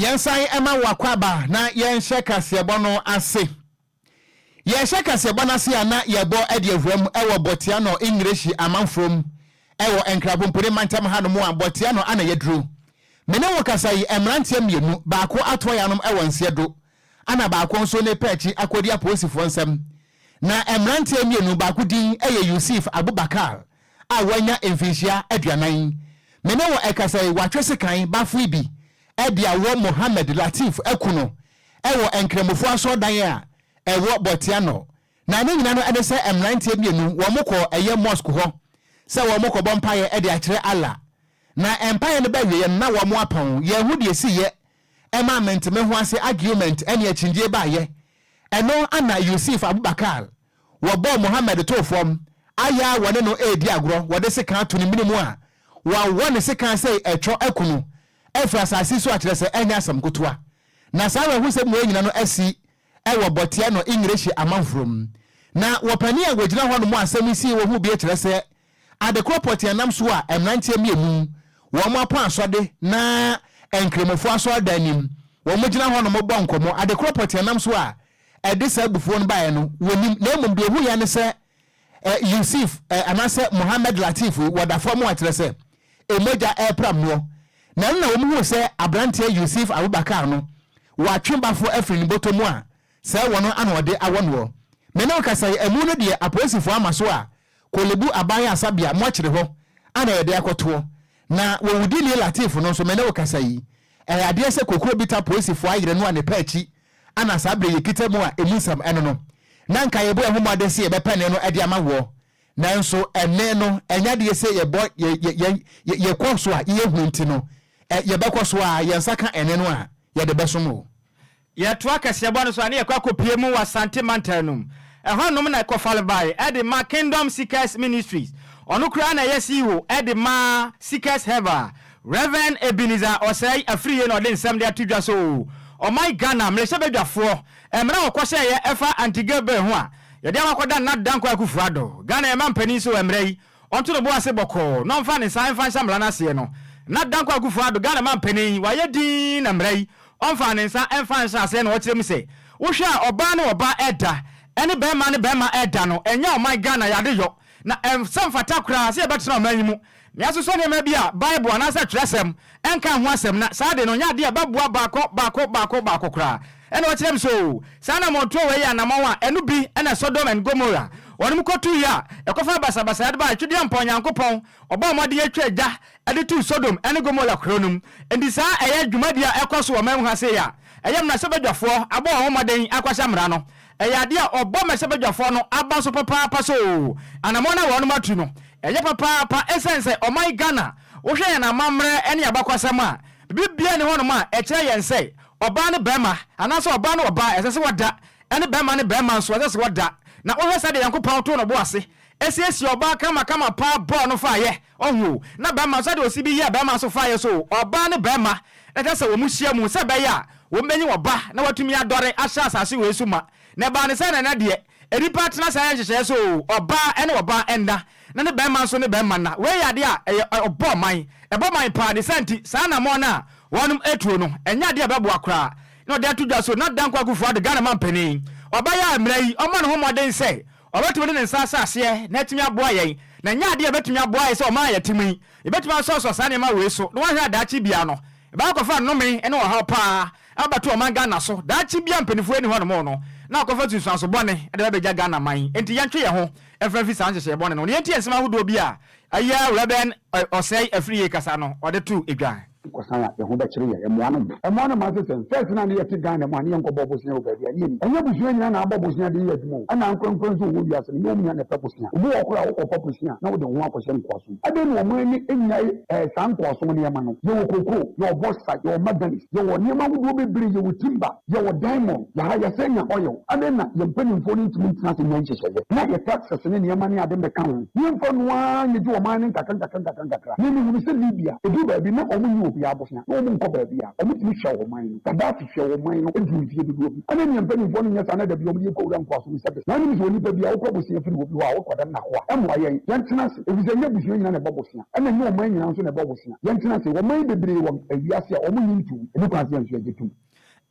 Yɛnsan ɛma wo akwaaba na yɛnhyɛ kaseɛbɔ no ase. Yɛhyɛ kaseɛbɔ no ase a na yɛbɔ de awura mu wɔ Botiano Engireshi amanfoɔ mu wɔ Nkrabompone mantam hanom a Botiano ana yɛduru. Me ne wo kasa yi mmeranteɛ mmienu, baako atoa yanom wɔ nseɛ do ana baako nso ne pɛɛkyi akɔdi apolisifoɔ nsam. Na mmeranteɛ mmienu baako din yɛ Yusif Abubakar a wanya mfinhyia 40. Me ne wo ɛkasa yi watwe sekan bafoe bi de awɔ Mohammed Latif aku no wɔ Nkramofoɔ asɔrdan a ɛwɔ Bortianor. Na ne nyina no ne sɛ mmeranteɛ mmienu wɔn kɔɔ ɛyɛ mosque hɔ sɛ wɔn kɔbɔ mpaeɛ de akyerɛ Allah. Na mpaeɛ no ba awieɛ no na wɔn apɔn. Yɛnhu deɛ ɛsiiɛ ɛmaa mente-me-ho-ase argument ne akyinnyie baeɛ. Ɛno ana Yusif Abubakar wɔbɔɔ Mohammed too fam ayɛ a wɔne no redi agorɔ, wɔde sekan ato ne mene mu a wɔawɔ ne sekan sɛ ɛtwɔ aku no afiri asase so a kyerɛ sɛ ɛnyɛ asɛm kotoa. Na saa awerɛhosɛm wei nyina no asi wɔ Bɔteɛ no Engireshi amanforo mu. Na wɔ panin a wɔgyina hɔ nom a asɛm yi sii wɔ ho bi kyerɛ sɛ ade korɔ pɔtee nam so a mmeranteɛ mmienu wɔn apɔn asɔde na Nkramofoɔ asɔredan anim wɔn gyina hɔ nom bɔ nkɔmmɔ ade korɔ pɔtee nam so a ɛde saa abufuo no baeɛ no wɔnim na mmom deɛ ɔhuiɛ ne sɛ Yusuf anaasɛ Mohammed Latif wɔda fam a kyerɛ sɛ mogya repram noɔ. Na ɛno na wɔhuu sɛ aberanteɛ Yusuf Abubakar no watwe bafo afiri ne bɔtɔ mu a sɛ ɛwɔ no ana ɔde awɔ noɔ. Me ne wo kasa yi, amu no deɛ apolisifoɔ ama so a Korlebu Aban Asabea mɔkyere hɔ ana yɛde akɔtoɔ. Na wɔwudini Latif no nso me ne wo kasa yi, ɛyɛ adeɛ sɛ kokuro bi ta polisifoɔ ayere no a ne pɛ akyi ana saa berɛ yɛkita mu a ɛmu nsɛm ɛno no na nka yɛbɔ yɛn ho mmɔden sɛ yɛbɛpɛ ne no de ama woɔ. Nanso ɛnne no ɛnyɛ adeɛ sɛ yɛbɔ yɛ yɛ yɛ yɛkɔ so a yɛhunu nti no ɛ yɛbɛkɔ so a yɛn nsa ka ɛnne no a yɛde bɛsom wo. Yɛtoa kaseɛbɔ no so a ne yɛkɔ akɔpue mu wɔ Asante mantam no mu. Ɛhɔnom na ɛkɔfale bae de ma Kingdom Seekers Ministries. Ɔno koraa na ɛyɛ CEO de ma Seekers Herbal. Rev. Ebenezer Osei Afriyie na ɔde nsɛm de ato dwa sɛ oo, ɔman Ghana mmarahyɛbadwafoɔ mmara a wɔkɔhyɛeɛ ɛfa Anti-Gay Bill ho a yɛde akɔ akɔda Nana Dankwa Akufo-Addo, Ghana yɛn mampanin so wɔ mmara yi ɔnto ne bo ase bɔkɔɔ na ɔmfa ne nsa mfa nhyɛ mmara no aseɛ no. Nana Dankwa Akufo-Addo, Ghana mampanin, wayɛ dinn na mmara yi ɔmfaa ne nsa mfa nhyɛ aseɛ na ɔkyerɛ mu sɛ wohwɛ a ɔbaa ne ɔbaa ɛda ɛne barima ne barima ɛda no ɛnyɛ ɔman Ghana yɛadeyɔ na ɛnsɛ mfata koraa sɛ yɛbɛtena ɔman yi mu na yɛasosɔ nneɛma bi a Bible anaasɛ twerɛsɛm nka ho asɛm na saa ade no nyɛ adeɛ a ɛbɛboa baako baako baako baako koraa. Ɛna ɔkyerɛ me sɛ oo, saa anammɔntuo wei yɛ anammɔn a ɛno bi na Sodom and Gomorrah wɔnom kɔtuiɛ a ɛkɔfaa basabasayɛ de baa Twedeɛmpɔn Nyankopɔn ɔbɔɔ mmɔden atwa gya de too Sodom ne Gomorrah kuro no mu. Enti saa ɛyɛ dwumadie a ɛkɔ so wɔ ɔman mu ha sei a ɛyɛ mmarahyɛbadwafoɔ abɔ wɔn ho mmɔden akɔhyɛ mmara no. Ɛyɛ adeɛ a ɔbɔ mmarahyɛbadwafoɔ no aba so papaapa sɛ oo, anammɔn a wɔnom atu no ɛyɛ papaapa ɛsiane sɛ ɔman Ghana wohwɛ yɛn amammerɛ ne abakɔsɛm a, biribi biara nni hɔnom a ɛkyerɛ yɛn sɛ ɔbaa ne barima anaasɛ ɔbaa ne ɔbaa ɛsɛ sɛ wɔda ɛne barima ne barima nso ɛsɛ sɛ wɔda. Na wohwɛ sɛdeɛ Nyankopɔn too no bo ase siesie ɔbaa kamakama paa bɔɔ no faeɛ, ɔho o, na barima nso sɛdeɛ ɔsi bi yɛɛ barima nso faeɛ so o, ɔbaa ne barima na ɛsɛ sɛ wɔn hyia mu sɛ ɛbɛyɛ a wɔn bɛnyi ɔba na wɔatumi adɔre ahyɛ asase wei so ma. Na ɛbaa no sɛ na ɛnɛ deɛ nnipa atena saa yɛ nhyehyɛeɛ sɛ oo, ɔbaa ne ɔbaa nna, na ne barima nso ne barima nna. Wei yɛ adeɛ a ɛyɛ ɔbɔ man, ɛbɔ man paa. Ne saa nti, saa anammɔn no a wɔnom retuo no, ɛnyɛ adeɛ a ɛbɛboa koraa. Na ɔde ato dwa so, na Dankwa Akufo-Addo, Ghana manpanin, ɔbɛyɛ a mmerɛ yi ɔmmɔ ne ho mmɔden sɛ ɔbɛtumi de ne nsa ahyɛ aseɛ na atumi aboa yɛn. Na ɛnyɛ adeɛ a ɛbɛtumi aboa yɛn sɛ ɔman a yɛte mu yi, yɛbɛtumi asɔsɔ saa nneɛma wei so na wɔahwɛ a daakye biara no, ɛbɛkɔ akɔfa nnome ne ɔhaw paa abɛto ɔman Ghana so. Daakye biara mpanimfoɔ nni hɔnom no, na akɔfa nsunsuanso bɔne de bɛbɛgya Ghana man. Enti yɛntwe yɛn ho mfa mfi saa nhyehyɛeɛ bɔne no ho na yɛntie nsɛm ahodoɔ bi a ɛyɛ Rev. Osei Afriyie kasa no ɔde too dwa. Kɔsan a, yɛn ho bɛkyere yɛn. Mmoa no mma. Mmoa no mma sesɛn. First no a ne yɛte Ghana mu a ne yɛnkɔbɔ bosea wɔ baabi a, ne yɛnni. Ɛnyɛ abusua nyinaa na abɔ bosea de yɛ adwuma o. Ɛna ankorankora nso wɔ wiase no, nyɛ wɔn nyinaa na ɛpɛ bosea. Obi wɔ hɔ koraa a wokɔfa bosea a, na wode wo ho akɔhyɛ nkoasom. Adɛn na ɔman ani nnyae ɛɛ saa nkoasom nneɛma no? Yɛwɔ cocoa, yɛwɔ bauxite, yɛwɔ manganese, yɛwɔ nneɛma ahodoɔ bebree, yɛwɔ timber, yɛwɔ diamond, yɛha yɛsɛ nya oil. Adɛn na yɛn mpanimfoɔ no ntumi ntena ase nyɛ nhyehyɛeɛ na yɛ taxes ne nneɛma ne ade mmɛka ho na yɛmfa no ara nnyegye ɔman no nkakra nkakra nkakra nkakra? Me mehunu sɛ Libya, ɛduru baabi na wɔn nyi. obiara bosea na wɔn nkɔ baabi a wɔtumi hwɛ wɔn man no. Gaddafi hwɛɛ wɔn man no duru mfeɛ dodoɔ bi. Ɛna nea mpanimfoɔ no nyɛ saa na dabi wɔn de kɔ wura nkoasom sɛbe. Na wonim sɛ onipa bi a wokɔ bosea firi obi hɔ a wokɔda no n'akoa. Ɛmmoa yɛn. Yɛntena ase. Efisɛ ɛnyɛ abusua nyinaa na ɛbɔ bosea. Ɛna ɛnyɛ ɔman nyinaa nso na ɛbɔ bosea. Yɛntena ase. Ɔman bebree wɔ wiase a wɔnnye ntom. Ɛnni kwan sɛ yɛn nso yɛgye tom.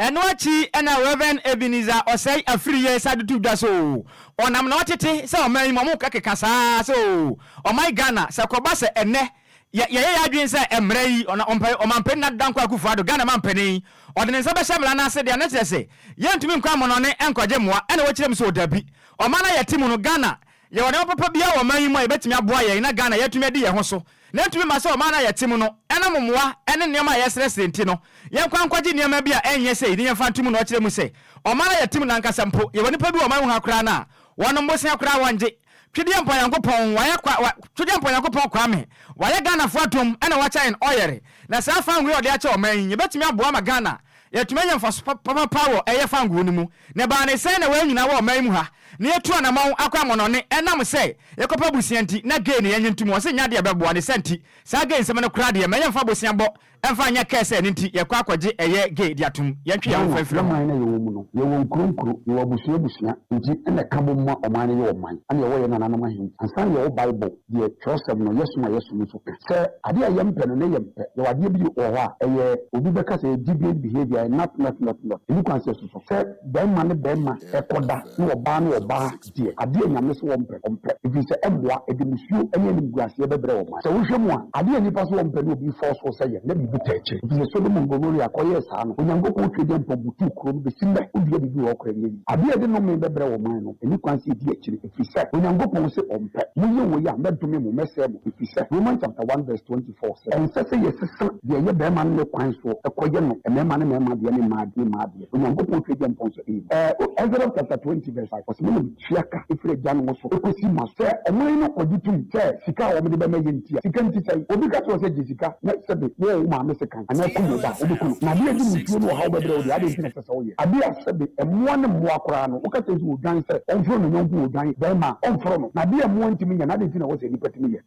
Ɛno akyi na Rev. Ebenezer Osei Afriyie san de too dwa sɛ oo, ɔnam na ɔtete sɛ ɔman yi mu wɔkeka saa ara sɛ oo, ɔman Ghana, sɛ ɛkɔba sɛ ɛnnɛ yɛ yɛyɛ yɛn adwene sɛ mmara yi, ɔna ɔmpa ɔmanpanin Nana Dankwa Akufo Addo, Ghana manpanin, ɔde ne nsa bɛhyɛ mmara no ase deɛ a, na kyerɛ sɛ yɛntumi nkɔ amannɔne nkɔgye mmoa. Ɛna wɔkyerɛ mu sɛ oo, dabi, ɔman a yɛte mu no, Ghana, Yɛwɔ nneɛma papa biara wɔ ɔman yi mu a yɛbɛtumi aboa yɛn na Ghana yɛatumi adi yɛn ho so. Na ɛntumi mma sɛ ɔman no a yɛte mu no, ɛnam mmoa ne nneɛma a yɛsrɛsrɛ nti no, yɛnkɔ nkɔgye nneɛma bi a ɛnyɛ sei na yɛmfa nto mu na ɔkyerɛ mu sɛ ɔman a yɛte mu no ankasa mpo, yɛwɔ nnipa bi wɔ ɔman mu ha koraa no a wɔnom bosea koraa wɔngye. Twedeɛmpɔ Nyankopɔn wayɛ kwa wa Twedeɛmpɔ Nyankopɔn Kwame wayɛ Ghanafoɔ adom na wakyɛ yɛn ɔyɛre na saa fangoo yi a ɔde akyɛ ɔman yi yɛbɛtumi aboa ma Ghana yɛatumi anya mfaso papapa wɔ ɛyɛ fangoo no mu Na ɛbaa ne sɛn na wei nyinaa wɔ ɔman yi mu ha, na yɛatu anamɔn akɔ amɔnɔne ɛnam sɛ yɛkɔpɛ abusua nti, na gay ne yɛnye ntom, ɔse nyɛ adeɛ a ɛbɛboa, ne sa nti, saa gay nsɛm no koraa deɛ mma yɛmfa bosea bɔ mfa nyɛ kɛɛ sɛ ɛno nti yɛkɔ akɔgye ɛyɛ gay de atom, yɛntwe yɛn ho Ghana, mfa mfiri yɛ ho. man no a yɛwɔ mu no, yɛwɔ nkuro nkuro, yɛwɔ abusua abusua, nti ɛna ɛka bom ma ɔman no yɛ ɔman. Ɛna yɛwɔ yɛn nananom ahemfo. Ansa na yɛwɔ Bible, deɛ twerɛsɛm no, yɛsom a yɛsom nso ka. Sɛ adeɛ a yɛmpɛ no, na yɛmpɛ. Yɛwɔ adeɛ bi wɔ hɔ a, ɛyɛ, obi bɛka sɛ ɛyɛ deviant behaviour, ɛyɛ not, not, not, not. Ɛnni kwan sɛ ɛsosɔ. Sɛ barima ne barima rekɔda ne ɔbaa ne ɔbaa deɛ, adeɛ a Nyame se ɔmpɛ, ɔmpɛ. Ɛfiri sɛ ɛmmoa, ɛde musuo ne animguaseɛ bɛbrɛ ɔman. Sɛ wohwɛ mu a, adeɛ a nnipa se wɔmpɛ ne obi force wo sɛ yɛ, na biribi taa akyire. Ɛfiri sɛ Sodom and Gomoria kɔyɛɛ saa no, Onyankopɔn Twedeɛmpɔn butuu kuro no bɛsi nnɛ, wodua biribi wɔ hɔ koraa ɛnyɛ yie. Adeɛ a ɛde nnome bɛbrɛ ɔman no, ɛnni kwan sɛ yɛdi akyire, ɛfiri sɛ Onyankopɔn se ɔmpɛ. Moyɛ wei a, mɛdome mo, mɛsɛe mo, ɛfiri sɛ Romans chapter 1 verse 24 se, ɛnsɛ sɛ yɛsesa deɛ ɛyɛ barima no ne kwan soɔ kɔyɛ no mmarima ne mmarima deɛ ne mmaa ne mmaa deɛ. Onyankopɔn Twedeɛmpɔn nso ɛyɛ bi. Ɛɛ Exodus chapter 20 verse 5, ɔse, Me na metua ka firi agyanom so kɔsi mma so. Sɛ ɔman no kɔgye tom sɛ sika a wɔde bɛma yɛ nti a, sika nti sɛn? Obi ka kyerɛ wo sɛ gye sika na sɛbe wɔwɔ wo maame sekan anaa kum wo ba a, wobɛku no? Na adeɛ a ɛde mmusuo ne ɔhaw bɛbrɛ wo deɛ, adɛn nti na ɛsɛ sɛ woyɛ? Adeɛ a sɛbe mmoa ne mmoa koraa no, woka kyerɛ sɛ odwan sɛ ɔmforo ne yɔnko odwan barima a, ɔmforo no. Na adeɛ a mmoa ntumi nyɛ no, adɛn nti na ɛwɔ sɛ nnipa tumi yɛ?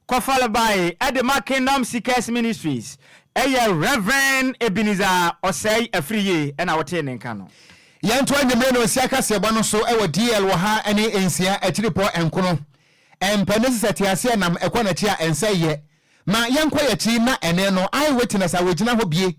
Kɔfɔlbae de ma Kingdom Seekers Ministries yɛ Rev. Ebenezer Osei Afriyie na wotee ne nka no. Yɛnto anwummere no nsia kaseɛbɔ no so wɔ DL wɔ ha ne nsia akyiripɔ nkono. Ɛmpɛ ne sesɛ teaseɛnam ɛkɔ n'akyi a ɛnsɛ yɛ. Ma yɛnkɔ yɛkyi na ɛne no eye witness a wɔgyina hɔ bie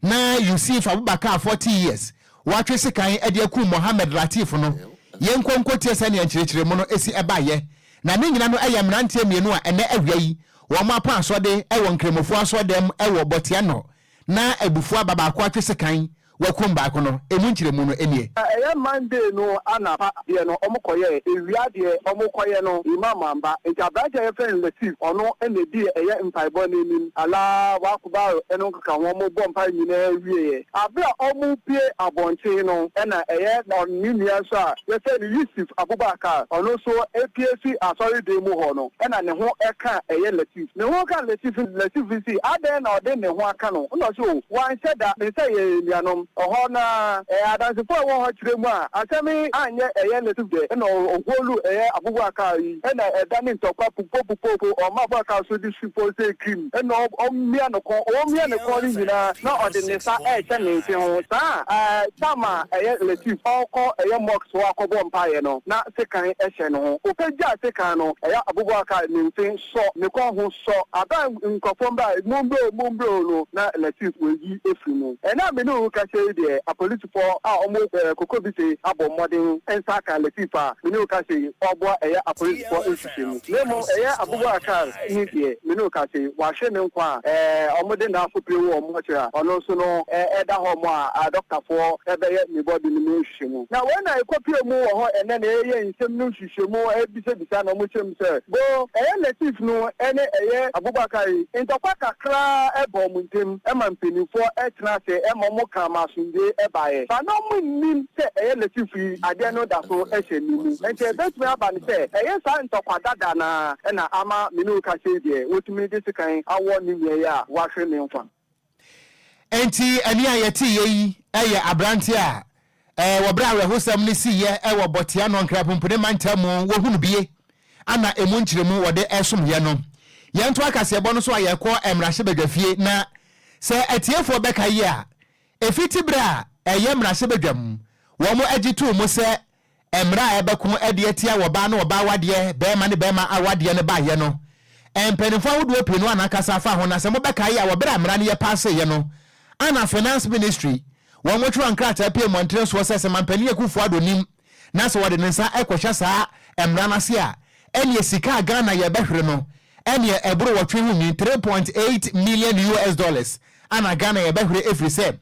na Yusuf Abubakar 40 years watwe sekan de akum Mohammed Lateef no. Yɛnkɔ nkɔtie sɛnea nkyerɛkyerɛmu no si baeɛ. Na ne nyina no yɛ mmeranteɛ mmienu a ɛnnɛ awia yi wɔn apɔn asɔde wɔ Nkramofoɔ asɔrdan mu wɔ Bɔteanɔ na abufuo aba baako atwe sekan wakum baako no. Ɛmu nkyerɛmu no nie. Na ɛyɛ Monday no anapa deɛ no ɔmo kɔyɛɛ, awia deɛ ɔmo kɔyɛ no Imam amba, nti aberanteɛ a yɛfrɛ no Latif ɔno na ɛdii ɛyɛ mpaebɔ no anim, Allah Akubar no nkeka ho ɔmo bɔ mpae nyinaa wieɛ. Aberɛ a ɔmo pue abɔnten no ɛna ɛyɛ ne nua nso a yɛfrɛ no Yusuf Abubakar ɔno nso pue fi asɔredan mu hɔ no ɛna ne ho ka ɛyɛ Latif. Ne ho ka Latif no, Latif se adɛn na ɔde ne ho aka no? Ɛna ɔse oh wanhyɛ da, ne sɛ yɛyɛ anuanom. Ɛhɔ no ara Adansefo a ɛwɔ hɔ kyerɛ mu a asɛm yi anyɛ ɛyɛ Latif dɛ ɛna ɔhoolu ɛyɛ Abubakar yi ɛna ɛda ne ntɔkwa pupopupopo ɔma Abubakar so de supɔ sɛ cream ɛna ɔmia ne kɔn, ɔmia ne kɔn no nyinaa na ɔde ne nsa ɛrehyɛ ne mfe ho saa a tam a ɛyɛ Latif ɔrekɔ ɛyɛ mosque hɔ akɔbɔ mpaeɛ no na sekan hyɛ ne ho. Ɔpagyaa sekan no ɛyɛ Abubakar ne mfe sɔ ne kɔn ho sɔ. Aber a nkorɔfoɔ bae, Mommbrɛ o, mommbrɛ o no, na Latif oeyi efiri mu. Ɛnnɛ a me ne wo rekasa yi deɛ, apolisifoɔ a wɔwɔ Kokobise abɔ mmɔden nsa aka Latif a me ne wo kasa yi, ɔreboa ɛyɛ apolisifoɔ nhwehwɛmu. Na mmom ɛyɛ Abubakar ni deɛ, me ne wo kasa yi, wahwere ne nkwa a wɔde no akɔpue wɔ mortuary a ɔno nso no ɛda hɔ a dɔktafoɔ bɛyɛ ne body no mu nhwehwɛmu. Na wei na ɛkɔpue mu wɔ hɔ ɛnnɛ na yɛreyɛ nsɛm no nhwehwɛmu bisabisa na wɔkyerɛ mu sɛ bo ɛyɛ Latif no ne ɛyɛ Abubakar yi ntɔkwa kakra bɔ wɔn ntam ma mpaninfoɔ tena ase ma wɔn ka ma asomdwoe baeɛ but na wɔn nnim sɛ ɛyɛ Latif yi adeɛ no da so hyɛ ne mu nti ɛbɛtumi aba no sɛ ɛyɛ saa ntɔkwa dada no ara na ama me ne wo kasa yi deɛ wɔtumi de sekan awɔ ne nua yi a wahwere ne nkwa. Enti ɛnne a yɛteeɛ yi yɛ aberanteɛ a wɔ berɛ a awerɛhosɛm no siiɛ wɔ Bɔtea Nɔnkra Pumpuni mantam mu wɔhunu bie ana ɛmu nkyerɛmu wɔde resomyɛ no. Yɛntoa kaseɛbɔ no so a yɛkɔ mmarahyɛbadwafie na. Sɛ atiefoɔ bɛka yi a, ɛfiti berɛ a ɛyɛ mmarahyɛbadwam wɔn gye too mu sɛ mmara a ɛbɛko de atia ɔbaa ne ɔbaa awadeɛ, barima ne barima awadeɛ no baeɛ no, mpanimfoɔ ahodoɔ pii no ara na akasa afa ho. Na sɛ mobɛkae a, wɔ berɛ a mmara no yɛpaaseeɛ no, ana Finance Ministry wɔn twerɛ nkrataa pue mmɔntene soɔ sɛ sɛ Mampanin Akuffo Addo nim na sɛ wɔde ne nsa kɔhyɛ saa mmara no ase a, ɛneɛ sika a Ghana yɛbɛhwere no, ɛneɛ ɛboro wɔtwe ho nwi, 3.8 million US dollars, ana Ghana yɛbɛhwere ɛfiri sɛ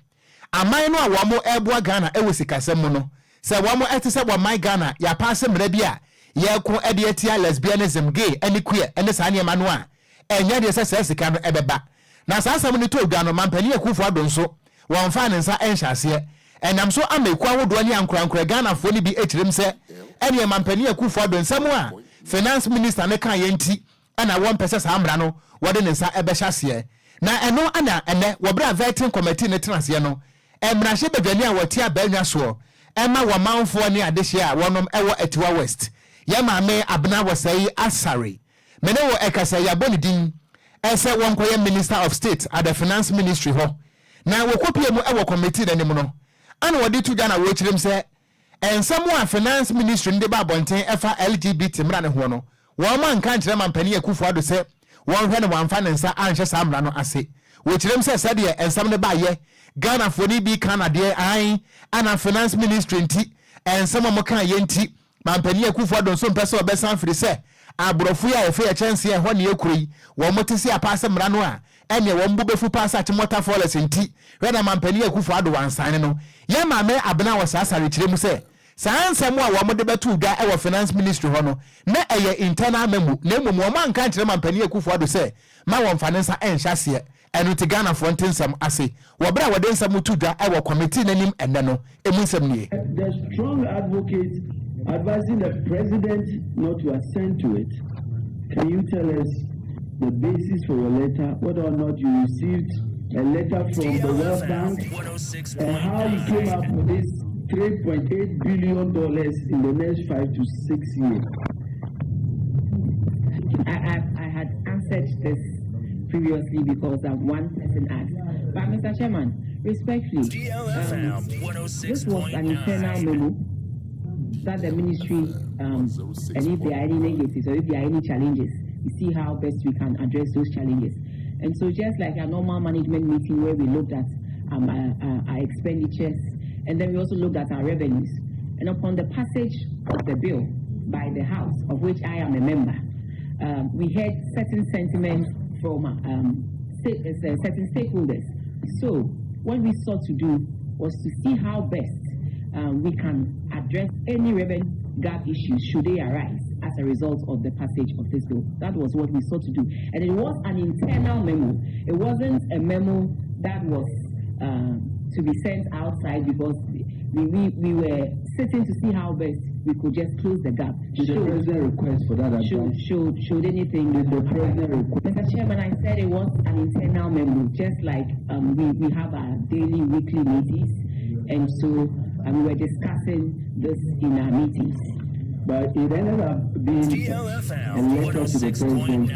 aman no a wɔn ɛreboa Ghana wɔ sikasɛm mu no, sɛ wɔn ɛte sɛ wɔn Ghana yɛapaase mmara bi a yɛreko de atia lesbianism, gay ne queer ne saa nneɛma no a, ɛnyɛ deɛ sɛ saa sika no ɛbɛba. Na saa asɛm no tɔɔ dwa no, Mampanin Akuffo Addo nso, wɔmfaa ne nsa nhyɛ aseɛ. Ɛnam so ama ekuo ahodoɔ ne ankorankorɛ Ghanafoɔ no bi kyerɛm sɛ ɛneɛ Mampanin Akuffo Addo nsɛm a Finance Minister no kaeɛ nti na wɔmpɛ sɛ saa mmara no wɔde ne nsa bɛhyɛ aseɛ. Na ɛno na ɛnnɛ wɔ berɛ a Vetting Committee no tena aseɛ no, mmarahyɛbadwani a wɔte abaannwa soɔ ma wɔn manfoɔ ne adehyeɛ a wɔnom wɔ Atiwa West, yɛn maame Abena Wɔsɛe Asare, me ne wo ɛkasa yi abɔ ne din sɛ wɔnkɔyɛ Minister of State at the Finance Ministry hɔ. Na wɔkɔpie mu wɔ committee no anim no, ana wɔde to dwa na wɔrekyerɛ mu sɛ Nsɛm a Finance Ministry no de ba abɔnten ɛfa LGBT mmra no hoɔ no, wɔn anka ankyerɛ Mampanin Akuffo Addo sɛ wɔnhwɛ na wamfa ne nsa anhyɛ saa mmra no ase. Wɔkyerɛm sɛ sɛdeɛ nsɛm no baeɛ, Ghanafoɔ no bi ka no adeɛ aane, ɛna Finance Ministry nti, nsɛm a wɔkaeɛ nti, Mampanin Akuffo Addo nso mpɛ sɛ ɔbɛsan firi sɛ aborɔfo yi a yɛfɛ yɛ kyɛnsee a ɛhɔ ne yɛkuro yi, wɔn te se apaase mmra no a, ɛneɛ wɔn bo bɛfu paa sɛ Achimota Forest nti, hwɛ na Mampanin Akuffo Addo wansane no. Yɛn Maame Abena wɔ saa sare kyerɛ mu sɛ, saa nsɛm a wɔn de bɛtoo dwa wɔ Finance Ministry hɔ no, na ɛyɛ internal memo, na mmom wɔn anka ankyerɛ Mampanin Akuffo Addo sɛ ma wɔmfa ne nsa nhyɛ aseɛ. Ɛno nti Ghanafoɔ nte nsɛm ase wɔ berɛ a wɔde nsɛm reto dwa wɔ committee no anim ɛnnɛ no. Ɛmu nsɛm nie. The strong advocate advising the president not to assent to it. Can you tell us the basis for your letter, whether or not you received a letter from the World Bank, and how you came up with this $3.8 billion in the next five to six years? I, I, I had answered this previously because um, one person asked. But Mr. Chairman, respectfully, um, this was an internal memo that the ministry, um, and if there are any negatives or if there are any challenges, we see how best we can address those challenges. And so just like a normal management meeting where we looked at um, our, uh, our, our expenditures, and then we also looked at our revenues. And upon the passage of the bill by the House, of which I am a member, um, we heard certain sentiments from um, uh, certain stakeholders. So what we sought to do was to see how best um, we can address any revenue gap issues should they arise as a result of the passage of this bill. That was what we sought to do. And it was an internal memo. It wasn't a memo that was um, to be sent outside because we, we, we were sitting to see how best we could just close the gap. Did should, the president request for that advice? Should, should, should anything... Did the president request? Mr. Chairman, I said it was an internal memo, just like um, we, we have our daily, weekly meetings. And so um, we were discussing this in our meetings. But it ended up being a letter to the president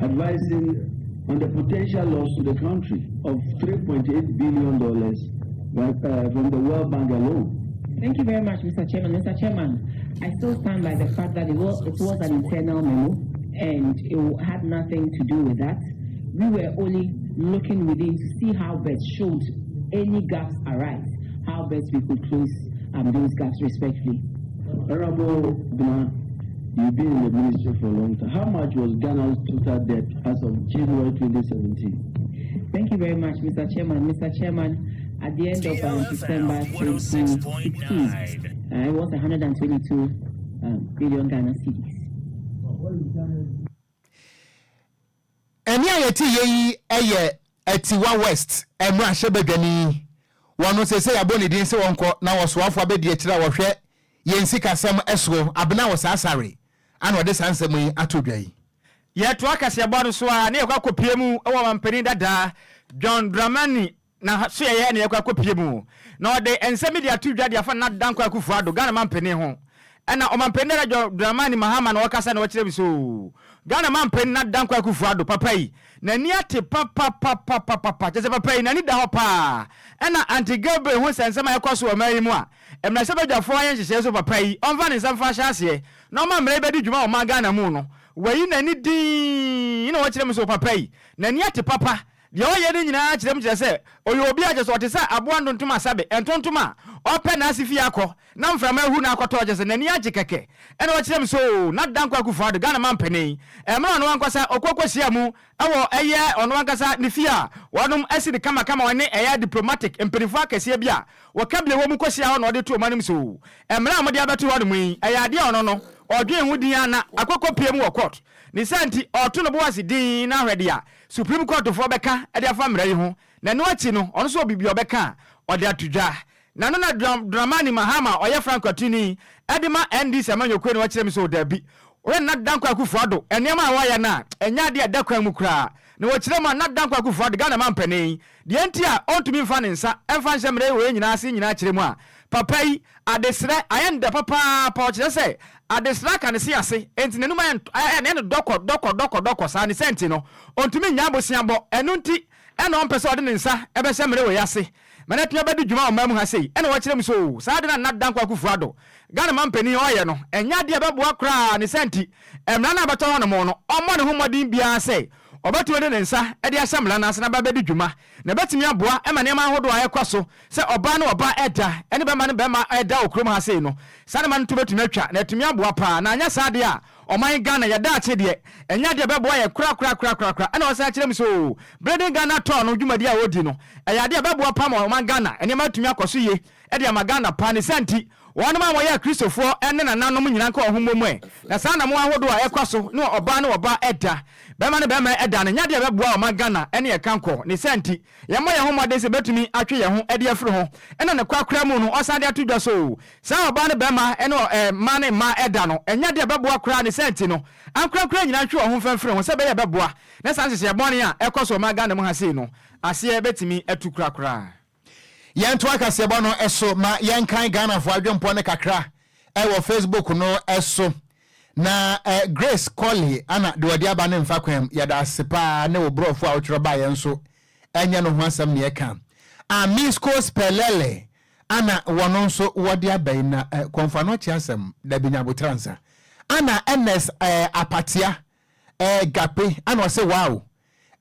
advising on the potential loss to the country of $3.8 billion by, uh, from the World Bank alone. Thank you very much, Mr. Chairman. Mr. Chairman, I still stand by the fact that it was, it was an internal memo and it had nothing to do with that. We were only looking within to see how best should any gaps arise, how best we could close um, those gaps respectfully. Honorable Bna, you've been in the ministry for a long time. How much was Ghana's total debt as of January 2017? Thank you very much, Mr. Chairman. Mr. Chairman, at the end of um, December 2016, uh, it was 122 um, billion Ghana cedis. Ɛnne a yɛte yɛ yi yɛ Atiwa West mmarahyɛbadwani. Wɔn seesei yɛabɔ ne din sɛ wɔnkɔ na wɔsoafo abɛdi akyire a wɔhwɛ yɛn sikasɛm soɔ. Abena Osah-Asare ana ɔde saa nsɛm yi ato dwa yi. Yɛtoa kaseɛbɔ no so a, na yɛkɔ akɔpue mu wɔ ɔmampanin dada John Dramani n'asoɛeɛ na yɛkɔ akɔpue mu. Na ɔde nsɛm bi de ato dwa de afa Nana Dankwa Akufo-Addo, Ghana mampanin ho. Ɛna Ɔmanpanin Dada John Dramani Mahama na ɔkasa na ɔkyerɛ me sɛ oo, Ghana Manpanin Nana Dankwa Akufo Addo papa yi, n'ani ate papapapapapa, kyerɛ sɛ papa yi n'ani da hɔ paa. Ɛna Aunty Gabriel hu sɛ nsɛm a ɛkɔ so wɔ ɔman yi mu a, mmarahyɛbadwafoɔ ayɛ nhyehyɛeɛ sɛ papa yi ɔmfa ne nsa mfa ahyɛ aseɛ na ɔma mmara yi bɛdi dwuma wɔ ɔman Ghana mu no, wayi n'ani dinn na ɔkyerɛ me sɛ papa yi n'ani ate papa. Deɛ ɔyɛ no nyinaa kyerɛ mu kyerɛ sɛ ɔyɛ obi a kyerɛ sɛ ɔte sɛ aboa ntontom asabe, ntontom a ɔpɛ n'ase fie akɔ na mframa ahu no akɔtɔ, kyerɛ sɛ n'ani agye kɛkɛ. Ɛna ɔkyerɛ mu sɛ oo, na Dankwa Akufo Addo, Ghana manpanin, mmerɛ ɔno ankasa ɔkɔ kɔhyia mu wɔ ɛyɛ ɔno ankasa ne fie a wɔnom asi no kamakama ɔne ɛyɛ diplomatic mpaninfoɔ akɛseɛ bi a wɔka bie wɔ mu kɔhyia hɔ na ɔde to wɔn anim sɛ oo, mmara a mode abɛto hɔ nom yi ɛyɛ adeɛ a ɔno no ɔdwen ho din ara na akɔ kɔpie mu wɔ court. Ne saa nti ɔreto ne bo ase dinn na ahwɛ deɛ Supreme Court foɔ bɛka de afa mmara yi ho, na ɛno akyi no, ɔno nso wɔ biribi a ɔbɛka a, ɔde ato dwa. Na no na Dramani Mahama a ɔyɛ frankwatuni de ma NDC amanyɔkuo no akyerɛ mu sɛ dabi, wohwɛ Nana Dankwa Akufo-Addo nneɛma a wayɛ no a, ɛnyɛ adeɛ a ɛda kwan mu koraa. Na wɔkyerɛ mu a, Nana Dankwa Akufo-Addo, Ghana mampanin, deɛ nti a ɔntumi mfa ne nsa mfa nhyɛ mmara yi wei nyinaa ase nyinaa kyerɛ mu a, papa yi, adesrɛ ayɛ no dɛ papaapa, ɔkyerɛ sɛ adesrɛ aka ne se ase, enti n'anum ayɛ ayɛ no dɔkɔ dɔkɔ dɔkɔ dɔkɔ saa, ne saa nti no, ɔntumi nnyae boseabɔ, ɛno nti na ɔmpɛ sɛ ɔde ne nsa bɛhyɛ mmara wei ase ma no atumi abɛdi dwuma wɔ ɔman mu ha sei, ɛna wɔkyerɛ mu sɛ oo, saa ade no a Nana Dankwa Akufo-Addo, Ghana manpanin ɔreyɛ no, ɛnyɛ adeɛ a ɛbɛboa koraa, ne saa nti, mmara no a ɛbɛtɔ hɔnom no, ɔmmɔ ne ho mmɔden biara sɛ ɔbɛtumi de ne nsa de ahyɛ mmara no ase na aba abɛdi dwuma, na ɛbɛtumi aboa ma nneɛma ahodoɔ a ɛrekɔ so sɛ ɔbaa ne ɔbaa ɛda ne bɛrima ne bɛrima ɛda wɔ kurom ha sei no, saa nneɛma no to bɛtumi atwa na atumi aboa paa, na anyɛ saa deɛ a, ɔman Ghana yɛ daakye deɛ, ɛnyɛ adeɛ a ɛbɛboa yɛn korakorakorakorakora. Ɛna ɔsan kyerɛ mu sɛ oo, Building Ghana Tour no dwumadie a wɔredi no, ɛyɛ adeɛ a ɛbɛboa paa ma ɔman Ghana nneɛma atumi akɔ so yie de ama Ghana paa. Ne saa nti, wɔnom a wɔyɛ Akristofoɔ ne nananom nyinaa nka wɔn ho mmɔ mu ɛ, na saa anammɔn ahodoɔ a ɛkɔ so ne ɔbaa ne ɔbaa ɛda, bɛrima ne bɛrima ɛda no, nyɛ adeɛ a ɛbɛboa ɔman Ghana ne ɛka nkɔ. Ne saa nti, yɛmmɔ yɛn ho mmɔden sɛ yɛbɛtumi atwe yɛn ho de afiri ho. Ɛna ne korakora mu no, ɔsan de ato dwa sɛ oo, saa ɔbaa ne bɛrima ne mmaa ne mmaa ɛda no, ɛnyɛ adeɛ a ɛbɛboa koraa. Ne saa nti no, ankorankora nyinaa ntwe wɔn ho mfa mfiri ho sɛ ɛbɛyɛ a ɛbɛboa na saa nhyehyɛeɛ bɔne a ɛkɔ so wɔ ɔman Ghana mu ha sei no, aseɛ bɛtumi atu korakora. Yɛntoa kaseɛbɔ no so ma yɛnkan Ghanafoɔ adwempɔ no kakra wɔ Facebook no so. Na Grace Corley ana de ɔde aba no mfa kwan mu. Yɛda ase paa ne wo borɔfo a wotwerɛ baeɛ nso ɛnyɛ no ho asɛm na yɛka. Amisco Spelele ana wɔno nso wɔde aba yi na kɔmfa no ɔkye asɛm dabi nya abotra nsa. Ana Ernest Apatia Gape ana ɔse wow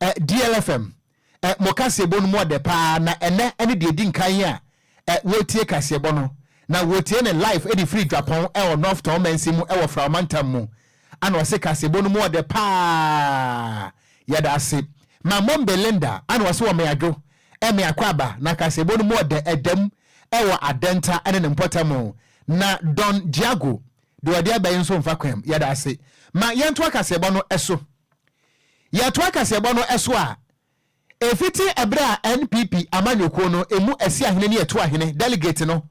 DLFM Ɛ, mo kaseɛbɔ no mu ɔdɛ paa, na ɛnɛ ɛne deɛ ɛdi nkan yi a ɛ, wɔretie kaseɛbɔ no. Na wɔretie no live ɛde firi Dwapɔn ɛwɔ North Tɔn mansin mu ɛwɔ Frao mantam mu. Ana ɔse kaseɛbɔ no mu ɔdɛ paa. Yɛda ase. Ma Mombe Linda, ana ɔse wɔ Meadwo, ɛ, Meakɔ aba, na kaseɛbɔ no mu ɔdɛ ɛdam ɛwɔ Adenta ɛne ne mpɔtam. Na Don Diago, deɛ ɔde aba yi nso mfa kwan mu. Yɛda ase. Ma yɛntoa kaseɛbɔ no so. Yɛtoa kaseɛbɔ no so a, ɛfiti ɛberɛ a NPP amanyɔkuo no ɛmu Asiahene ne Atuahene, delegate, no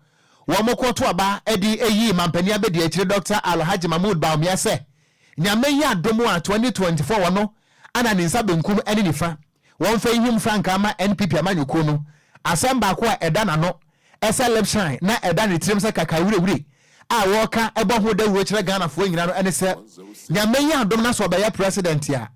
wɔn kɔ to aba de yii Mampanin Abadiakyire Dɔkta Alhaji Mahmood Bawumia sɛ Nyame yɛ adom a 2024 ɔno ana ne nsa benkum ne nifa wɔmfa nhim frankaa ma NPP amanyɔkuo no, asɛm baako a ɛda n'ano sɛ lip shine na ɛda ne tirim sɛ kakawirewire a wɔka bɔ ho dawuro kyerɛ Ghanafoɔ nyina no ne sɛ Nyame yɛ adom na sɛ ɔbɛyɛ president a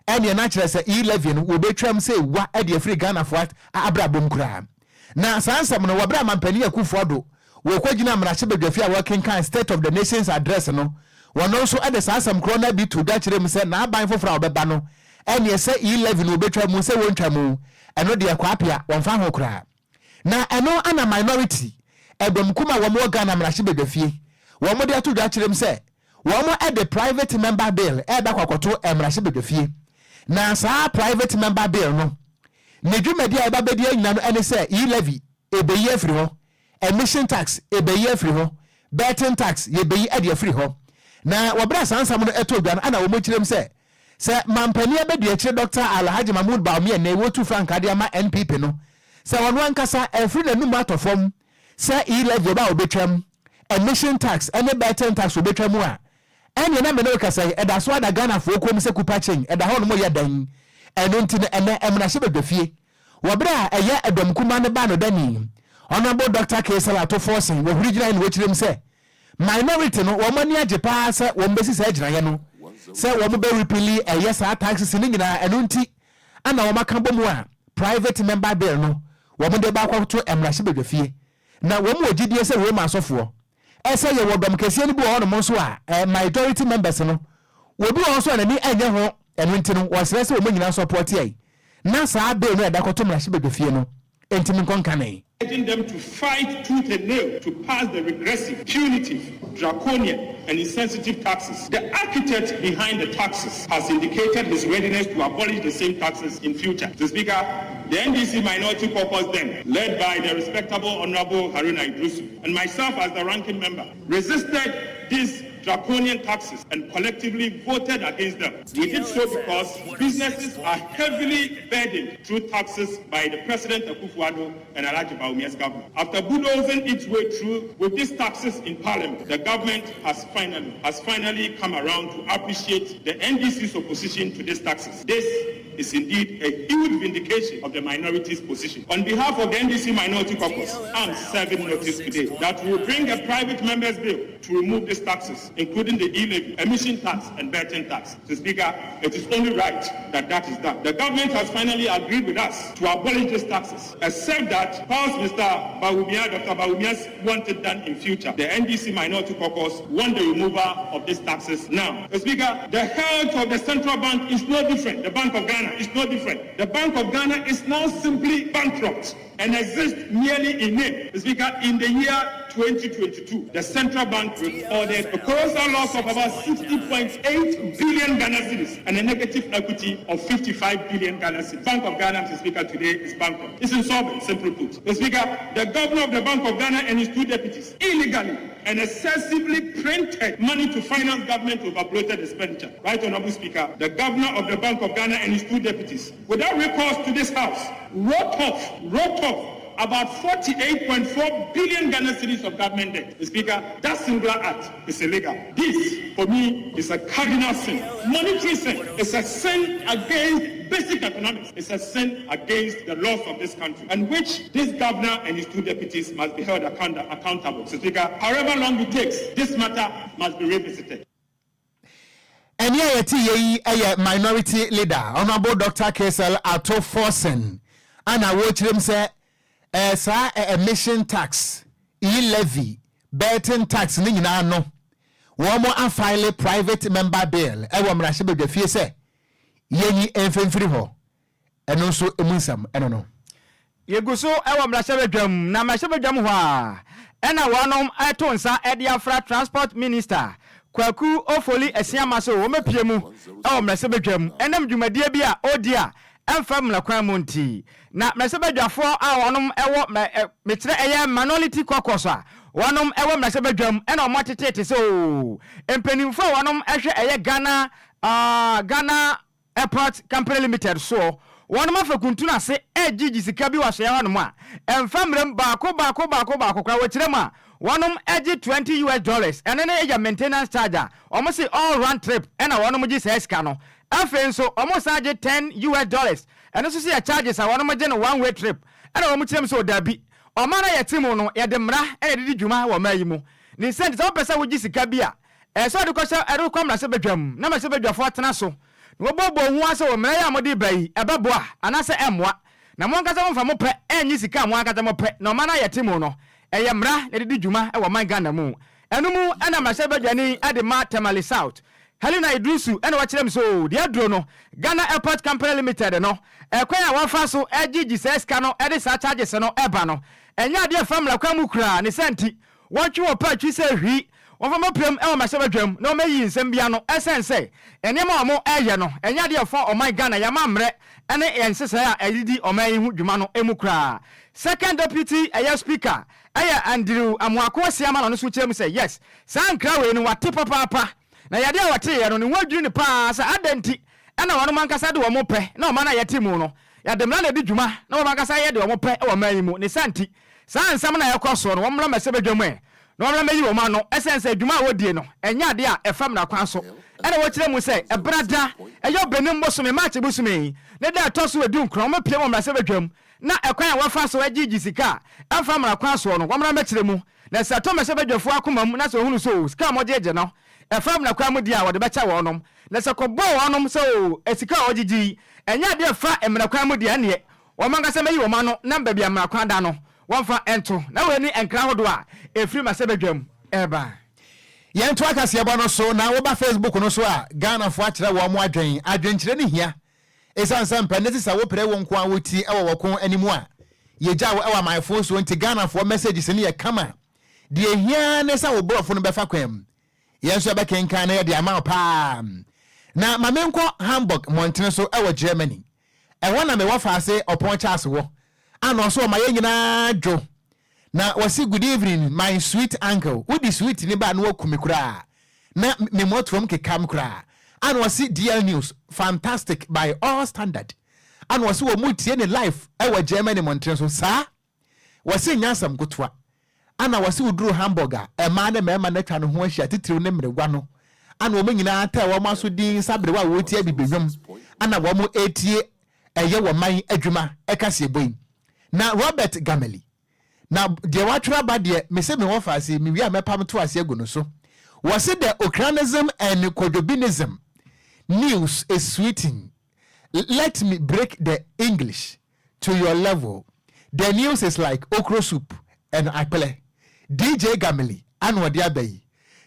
ɛneɛ na kyerɛ sɛ E-levy no wɔbɛtwam sɛ wa de afiri Ghanafoɔ abrabɔ mu koraa. Na saa nsɛm no wɔ berɛ a Mampanin Akufo-Addo wɔkɔgyina mmarahyɛbadwafie a wɔrekenkan State of the Nation's Address no, wɔno nso de saa asɛm korɔ no ara bi too dwa kyerɛɛ mu sɛ n'aban foforɔ a ɔbɛba no ɛneɛ sɛ E-levy no wɔbɛtwa mu sɛ wɔntwa mu ɛno deɛ Kwapea wɔmfa ho koraa. Na ɛno ana minority ɛdɔm kum a wɔn wɔ Ghana mmarahyɛbadwafie wɔn de ato dwa kyerɛ mu sɛ wɔn de private member bill ɛreba akɔ akɔto mmarahyɛbadwafie. Na saa private member bill no ne dwumadi a ɛba bɛdi anyina no ɛne sɛ e-levy ɛbɛyi afiri hɔ, emission tax ɛbɛyi afiri hɔ, betting tax yɛbɛyi ɛde afiri hɔ. Na wɔ berɛ a saa nsɛm no ɛtɔ dwa no ana wɔn kyerɛ mu sɛ sɛ mampanin abadiakyire Dɔkta Alhaji Mahmood Bawumia nnɛ wɔtu frankaa de ama NPP no sɛ ɔno ankasa ɛfiri n'anum atɔ fam sɛ e-levy ɔba a ɔbɛtwam, emission tax ne betting tax ɔbɛtwa mu a, ɛneɛ na me ne wo kasa yi, ɛda so ada Ghanafoɔ kɔn mu sɛ kupa kyen, ɛda hɔ nom yɛ dɛn? Ɛno nti no ɛnnɛ mmarahyɛbadwafie, wɔ berɛ a ɛyɛ ɛdɔm kumaa no baa no dani, Honourable Dɔkta Cassiel Ato Forson, wɔhuri gyinaeɛ na wɔkyerɛ mu sɛ, Minority no wɔn ani agye paa sɛ wɔn bɛsi saa gyinaeɛ no sɛ wɔn bɛ repeal ɛyɛ saa taxes no nyinaa. Ɛno nti ana wɔn aka bɔ mu a private member bill no wɔn de ba akɔto mmarahyɛbadwafie, na wɔn wɔ gyidie sɛ Roma asɔfoɔ ɛsɛ yɛwɔ dɔm kɛseɛ no bi wɔ hɔnom nso a majority members no obi wɔ hɔ nso a n'ani ɛnyɛ ho. Ɛno nti no wɔsrɛ sɛ wɔn nyinaa support yi na saa bill no ɛda kɔto mmarahyɛbadwafie no ntumi nkɔ nkane. Urging them to fight tooth and nail to pass the regressive, punitive, draconian, and insensitive taxes. The architect behind the taxes has indicated his readiness to abolish the same taxes in future. Mr. Speaker, the NDC Minority Caucus then, led by the respectable Honorable Haruna Iddrisu, and myself as the ranking member, resisted these draconian taxes and collectively voted against them. We did so because businesses are heavily burdened through taxes by the President Akufo-Addo and Alhaji Bawumia's government. After bulldozing its way through with these taxes in Parliament, the government has finally come around to appreciate the NDC's opposition to these taxes. This is indeed a huge vindication of the minority's position. On behalf of the NDC Minority Caucus, I'm serving notice today that we will bring a private member's bill to remove these taxes, including the e-levy, emission tax, and betting tax. Mr. Speaker, it is only right that that is done. The government has finally agreed with us to abolish these taxes, except that whilst Mr. Bawumia, Dr. Bawumia want it done in future, the NDC Minority Caucus want the removal of these taxes now. Mr. Speaker, the health of the central bank is no different. The Bank of Ghana is no different. The Bank of Ghana is now simply bankrupt and exists merely in name. Mr. Speaker, in the year 2022, the central bank recorded a colossal loss of about 60.8 billion Ghana cedis and a negative equity of 55 billion Ghana cedis. Bank of Ghana, Mr. Speaker, today is bankrupt. It's insolvent, simply put. Mr. Speaker, the governor of the Bank of Ghana and his two deputies illegally and excessively printed money to finance government over bloated expenditure. Right, Honorable Speaker, the governor of the Bank of Ghana and his two deputies, without recourse to this house, wrote off about 48.4 billion Ghana cedis of government debt. Mr. Speaker, that singular act is illegal. This, for me, is a cardinal sin. Monetary sin. It's a sin against basic economics. It's a sin against the laws of this country, and which this governor and his two deputies must be held accountable. Mr. Speaker, however long it takes, this matter must be revisited. Ɛne a yɛte yɛ yi yɛ Minority Leader, Honorable Dr. Cassiel Ato Forson, ana wɔrekyerɛ mu sɛ saa emission tax, e-levy, betting tax ne nyinaa no, wɔn mo afile private member bill ɛwɔ mmarahyɛbadwafie sɛ yɛnyi mfimfiri hɔ. Ɛno nso emu nsɛm ɛno no. Yɛgu so ɛwɔ mmarahyɛbadwam, na mmarahyɛbadwam hɔ a ɛna wɔnom ɛto nsa ɛde afra Transport Minister Kwaku Ofoli Asiama so wɔmɛpie mu ɛwɔ mmarahyɛbadwam ɛnam dwumadie bi a ɔdi a ɛmfa mmara mu nti, na mmarahyɛbadwafoɔ a wɔnom ɛwɔ mɛ mekyerɛ ɛyɛ Minority Caucus a wɔnom ɛwɔ mmarahyɛbadwam ɛna wɔn atetete sɛ o mpanimfoɔ a wɔnom ɛhwɛ ɛyɛ Ghana Airport Company Limited soɔ, wɔnom afa kuntun ase ɛgyigyi sika bi wɔ asoɛ hɔnom a ɛmfa mmerɛm baako baako baako baako koraa. Wɔkyerɛ mu a wɔnom ɛgye US$20, ɛno ne ɛyɛ maintenance charge a wɔn si all round trip ɛna wɔnom gye saa sika no. Afei nso wɔn san gye US$10, ɛno nso so yɛ charges a wɔnom gye no one way trip. Ɛna wɔn kyerɛ mu sɛ ɔdabi, ɔman a yɛte mu no, yɛde mmara ɛna yɛde di dwuma wɔ ɔman yi mu. Ne nsɛn sɛ wɔpɛ sɛ wogye sika bi a ɛsɛ ɔde kɔhyɛ ɛde kɔ mmarahyɛbadwam na mmarahyɛbadwafoɔ tena so na wɔbɔbɔ ho asɛ wɔ mmara yi a mode ba yi ɛbɛboa anaasɛ ɛmmoa, na mo ankasa momfa mo pɛ ɛnyi sika a mo ankasa mo pɛ. Na ɔman a yɛte mu no, ɛyɛ mmara na yɛde di dwuma ɛwɔ ɔman Ghana mu. Ɛno mu ɛna mmarahyɛbadwani ɛde ma Tamale South, Helena Idrisu, ɛna wɔkyerɛ m so deɛ aduro no Ghana Airport Company Limited no, ɛkwan a wɔfa so ɛgyegye saa sika no ɛde saa charges no ɛba no, ɛnyɛ adeɛ fa mmara kwan mu koraa. Ne sɛ nti wɔntwe wɔ pa atwi sɛ hwii wɔmfa mɔpem ɛwɔ mmarahyɛbadwam na wɔmayi nsɛm bia no, ɛsɛn sɛ nneɛma a wɔn ɛyɛ no ɛnyɛ adeɛ fa ɔman Ghana yɛma mmerɛ ɛne yɛn nhyehyɛeɛ a ɛdedi ɔman yi ho dwuma no emu koraa. Second Deputy ɛyɛ Speaker ɛyɛ Andrew Amoako Asiama na ɔno nso kyerɛ mu sɛ yes, saa nkra wei no wate papaapa, na yadeɛ a wɔteeɛ no ne ho adwiri ne paa sɛ adɛn nti ɛna wɔnom ankasa de wɔn pɛ na ɔman a yɛte mu no yɛde mmara na ɛdi dwuma na wɔn ankasa yɛ de wɔn pɛ wɔ ɔman yi mu. Ne sa nti saa nsɛm na ɛkɔ soɔ no, wɔn mmra mmarahyɛbadwam ɛ na wɔn mmra mmɛyi wɔn ano, ɛsɛn sɛ adwuma a wɔdie no ɛnyɛ adeɛ a ɛfa mmara kwan so. Ɛna wɔkyerɛ mu sɛ ɛbrada ɛyɛ ɔbɛnim bosome March bosome yi ne da ɛtɔ so 19, wɔn pie wɔ mmarahyɛbadwam. na ɛkwan a wɔfa so gyegye sika a ɛmfa mmara kwan soɔ no, wɔmmra mmɛkyerɛ mu. Na sɛ ɛtɔ mmarahyɛbadwafoɔ akoma mu na sɛ wɔhunu sɛ oo, sika a wɔgyegye no, ɛfa mmara kwan mu deɛ a, wɔde bɛkyɛ wɔnom. Na sɛ kɔbɔɔ wɔnom sɛ oo, sika a wɔgyegye yi, ɛnyɛ adeɛ a ɛfa mmara kwan mu deɛ a, ɛnneɛ wɔn ankasa mmɛyi wɔn ano na baabi a mmara kwan da no, wɔmfa nto. Na wei ne nkra ahodoɔ a ɛfiri mmarahyɛbadwam reba. Yɛntoa kaseɛbɔ no so na woba Facebook no so a, Ghanafoɔ akyerɛ wɔn adwen. Adwenkyerɛ no hia. Esiane sɛ mpɛ ne te sɛ wopere wo nko ara wo ti wɔ wɔko anim a, yɛgya wo wɔ amanfoɔ soɔ nti Ghanafoɔ messages no yɛ kama. Deɛ ɛhia ara ne sɛ wo borɔfo no bɛfa kwan mu. Yɛn nso yɛbɛkenkan na yɛde ama wo paa. Na ma menkɔ Hamburg mmɔntene so wɔ Germany. Ɛhɔ na me wɔfaase Ɔpɔn Charles wɔ. Ana ɔso ɔma yɛn nyinaa dwo. Na wɔse good evening my sweet uncle wode sweet no ba a na waku me koraa na me mɔtoam keka me koraa ana ɔse DL news fantastic by all standard ana ɔse wɔn tie ne live ɛwɔ Germany mmɔntene so saa wɔse nyɛ asɛm kotoa ana wɔse woduru Hamburg a ɛmaa ne mmarima no atwa ne ho ahyia titiriw ne mmerewa no ana wɔn nyinaa tɛ wɔn aso din nsaberewa a wɔretie abibinwom ana wɔn retie ɛyɛ wɔ man adwuma ɛkaseɛbɔ yi na Robert Gameli Na deɛ watwerɛ aba deɛ, mese me wɔfa ase, mewie a mɛpam to ase agu no so. Wɔse the Okranism and Kwadwobinism news is sweeting. Let me break the English to your level. The news is like okro soup and akpɛlɛ. DJ Gameli ana ɔde aba yi.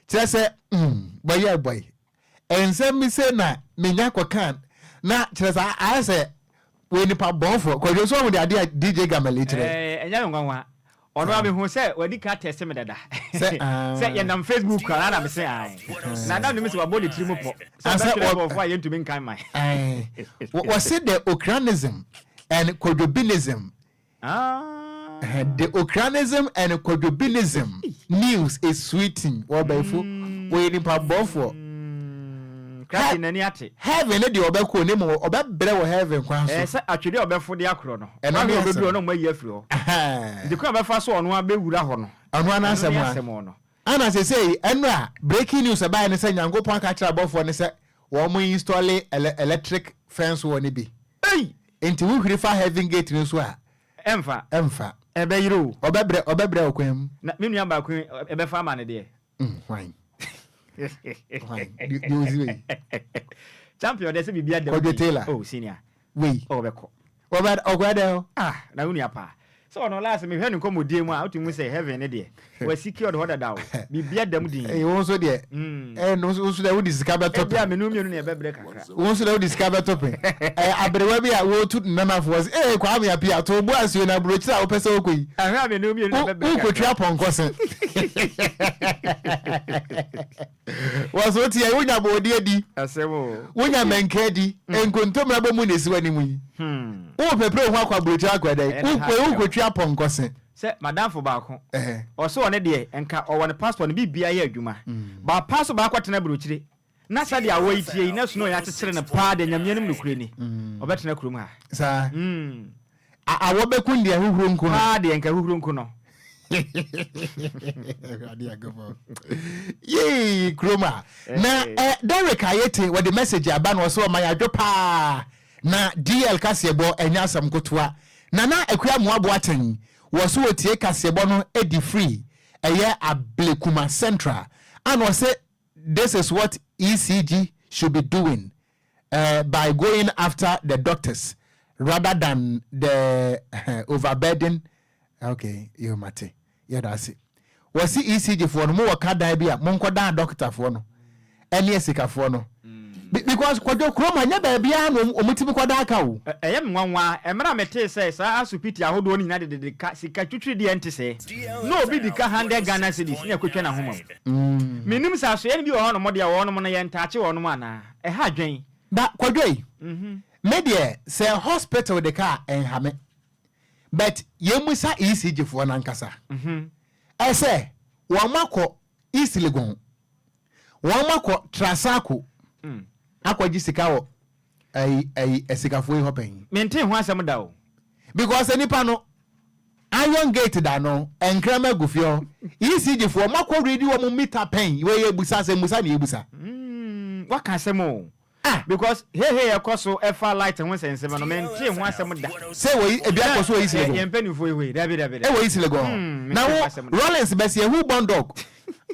Kyerɛ sɛ, mm, bɔyɛ bɔy. Nsɛm bi sei na menya kɔkaa na kyerɛ sɛ ayɛ sɛ wɔyɛ nipa bɔnfoɔ. Kwadwo nso ɔho de adeɛ a DJ Gamel kyerɛ. Ɛɛ ɛnyɛ me nwanwa. Ɔno a mehu sɛ wadi ka tɛste me dada. Sɛ Sɛ yɛnam Facebook a na mese ae. Na na menim sɛ wabɔ ne tiri mu pɔ. Sɛ ɔbɛtwerɛ bɔfoɔ a yɛntumi nkan man. Ae. Wɔse the Okranism and Kwadwobinism The Okranism and Kwadwobinism news is sweeting wɔbɛfo wɔyɛ nipa bɔfoɔ. Kraki n'ani ate. Heaven ne deɛ ɔbɛkɔ ne mu ɔbɛbrɛ wɔ heaven kwan so. Ɛɛ sɛ atwede a ɔbɛfo de akorɔ no. Ɛno ne asɛm. Ɔbɛduru hɔ na ɔmo ayi afiri hɔ. Nti kwan a ɔbɛfa so ɔno abɛwura hɔ no. Ɔno ara n'asɛm a. Ana sesei ɛno a breaking news ɛbaeɛ ne sɛ Nyankopɔn aka akyerɛ abɔfoɔ no sɛ wɔn installe electric fence wall no bi. Ei! Nti wo hwiri fa heaven gate no so a. Ɛmfa. Ɛmfa. Ɛbɛyere o. Ɔbɛbrɛ ɔbɛbrɛ wo kwan mu. Na me nua baako yi ɛbɛfa ama no deɛ. Mm, hwan? Hwan? Deɛ ɔsi wei. Champion deɛ sɛ biribi ada mu. Kwadwo Taylor. Oh, senior. Wei. Oh, ɔbɛkɔ. Ɔbɛ ɔkɔyɛ dɛn hɔ? Ah, na wo nua paa. Sɛ ɔno last mehwɛ ne nkɔmmɔdie mu a, wotumi hu sɛ heaven ne deɛ, wa secured hɔ dada o. Biribi ada mu dinn. Ee, wo nso deɛ, ee, no nso deɛ wode sika bɛtɔ pɛ. Ebia me ne wo mmienu na yɛbɛbrɛ kakra. Wo nso deɛ wode sika bɛtɔ pɛ. Ɛɛ, aberewa bi a wɔretu ne nanafoɔ sɛ, ee, Kwame Appiah, to wo bo ase o, na aburokyire a wopɛ sɛ wokɔ yi, Ahwɛ a me ne wo mmienu na yɛbɛbrɛ kakra. wokɔtwi apɔnkɔ se. Wɔ so woteɛ, wonya bɔɔdeɛ di, Asɛm o. wonya mɛnka di, nkontomire abɔ mu na esi w'anim yi. Wopɛpɛ wo ho akɔ aburokyire akɔ ɛdɛn? Ɛyɛ ne ha asɛm. Wokɔtwi apɔnkɔ se. Sɛ madamfo baako, ɔse ɔno deɛ nka ɔwɔ ne passport no biribiara yɛ adwuma, but passport baako akɔtena aburokyire, na sɛdeɛ awɔ yi teɛ yi na snow yi akyekyere no paa deɛ Nyame anim nokorɛ ni, ɔbɛtena kurom ha. Saa. Awɔ bɛku deɛ huhuro nko no. Paa deɛ nka huhuro nko no. Yee kurom a. Na eh, Derek Ayete wɔde message aba na ɔsɛ ɔma yɛadwo paa na DL kaseɛbɔ ɛnyɛ asɛm kotoa. Nana Akua Amoah Boateng wɔ so wɔtie kaseɛbɔ no di free ɛyɛ Ablekuma Central ana ɔsɛ this is what ECG should be doing uh, by going after the doctors rather than the uh, overburden okay yo mate yɛda ase wɔsi ECG foɔ no mowɔ ka dan bi a monkɔdan dɔktafoɔ no ɛne asikafoɔ no because kwadwo kurom ha nyɛ baabiara na wɔn tumi kɔda aka o. Ɛyɛ me nwanwa mmerɛ a metee sɛ saa asopiti ahodoɔ no nyinaa dedede ka sika twitwiri deɛ ɛnte sɛɛ. Na obi di ka hundred Ghana cedis na ɛkɔtwa n'ahoma mu. Mennim sɛ asoɛeɛ no bi wɔ hɔnom deɛ wɔnom no yɛntaakye wɔnom anaa? Ɛha adwen. Ba kwadwo yi, me deɛ sɛ hospital de ka a ɛnha me but yɛmmisa ECG foɔ no ankasa ɛsɛ wɔn akɔ East Legon Wɔn akɔ Trasacco akɔgye sika wɔ ayi ayi asikafoɔ yi hɔ pɛn. Mentee ho asɛm da o. Because nipa no iron gate da no nkrama gu fie hɔ. ECG foɔ mo akɔ read wɔn meter pɛn wei yɛ busa asɛm busa na yɛ busa. Waka asɛm o. Ah. Because hehe ɛkɔ so ɛfa light ho nsɛnsɛm no, mente ho asɛm da. Sɛ wɔ yi ebi akɔ so wɔ East Legon. Yɛn mpanimfoɔ yi hɔ yi, dabi dabi dabi. Ɛwɔ East Legon hɔ. Na Mente ho wo asɛm da. Rollins bɛsi ehu bɔn dog.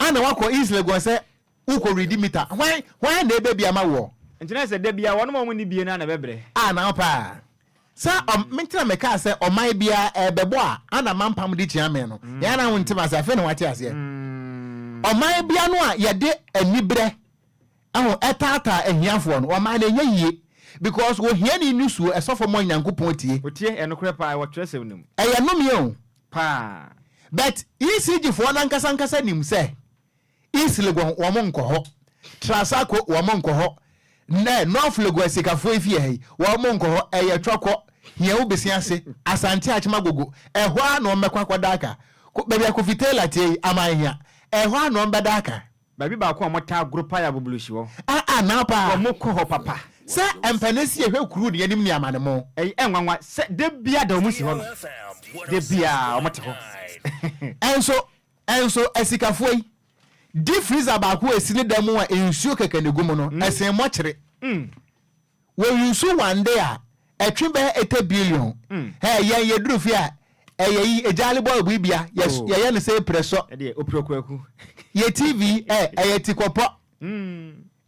Ana wakɔ East Legon sɛ wokɔ redi meter. Hwan hwan na ebe bi ama woɔ? Nti na sɛ da biara wɔnom a wɔn nni bie no ara na ɛbɛbrɛ. Ah na paa. Sɛ ɔm me nti na mekaa sɛ ɔman biara ɛɛbɛbɔ a ana mampam de kyia me no. Yɛn ana wo ntem ase afei na wate aseɛ. Ɔman bia no a yɛde anibrɛ ɛho ɛtaataa ahiafoɔ no ɔman no ɛnyɛ yie because ohiani nisuo ɛsɔ fam a Nyankopɔn tie. Otie, ɛyɛ nokorɛ paa, ɛwɔ twerɛsɛm no mu. Ɛyɛ nnomeɛ o. Paa. But ECG foɔ no ankasa ankasa nim sɛ East Legon wɔn nkɔ hɔ, Trasacco wɔn nkɔ hɔ, nɛ North Legon asikafoɔ yi fie ha yi wɔn nkɔ hɔ, ɛyɛ Twɔkɔ, Hiawu Bese ase, Asante Akyem Agogo, ɛhɔ ara na wɔn bɛkɔ akɔda aka. Ko, baabi a Kofi Taylor teɛ yi, Amanhia, ɛhɔ ara na wɔn bɛda aka. Baabi baako a wɔtaa goro paa yɛ Abobolosi hɔ. Ah ah now paa. Wɔkɔ hɔ papa. Sɛ mpanin si yɛhwɛ kuru ne anim ne amane mo. Ɛyɛ nwanwa sɛ da biara da wɔn si hɔ no. Da biara wɔte hɔ. Ɛnso ɛnso asikafoɔ yi, deep freezer baako a ɛsi ne dan mu a nsuo kɛkɛ na ɛgu mu no, ɛsen mɔkyere. Wɔ use one day a, ɛtwe bɛyɛ 80 billion. Hɛ, yɛn yɛduru fie a, ɛyɛ yi, egyaale bɔɔlbo yi bia, yɛ, yɛyɛ no sɛ prɛsɔ. Ɛdeɛ, opira kwaku. Yɛ TV, ɛ, ɛyɛ tikɔpɔ.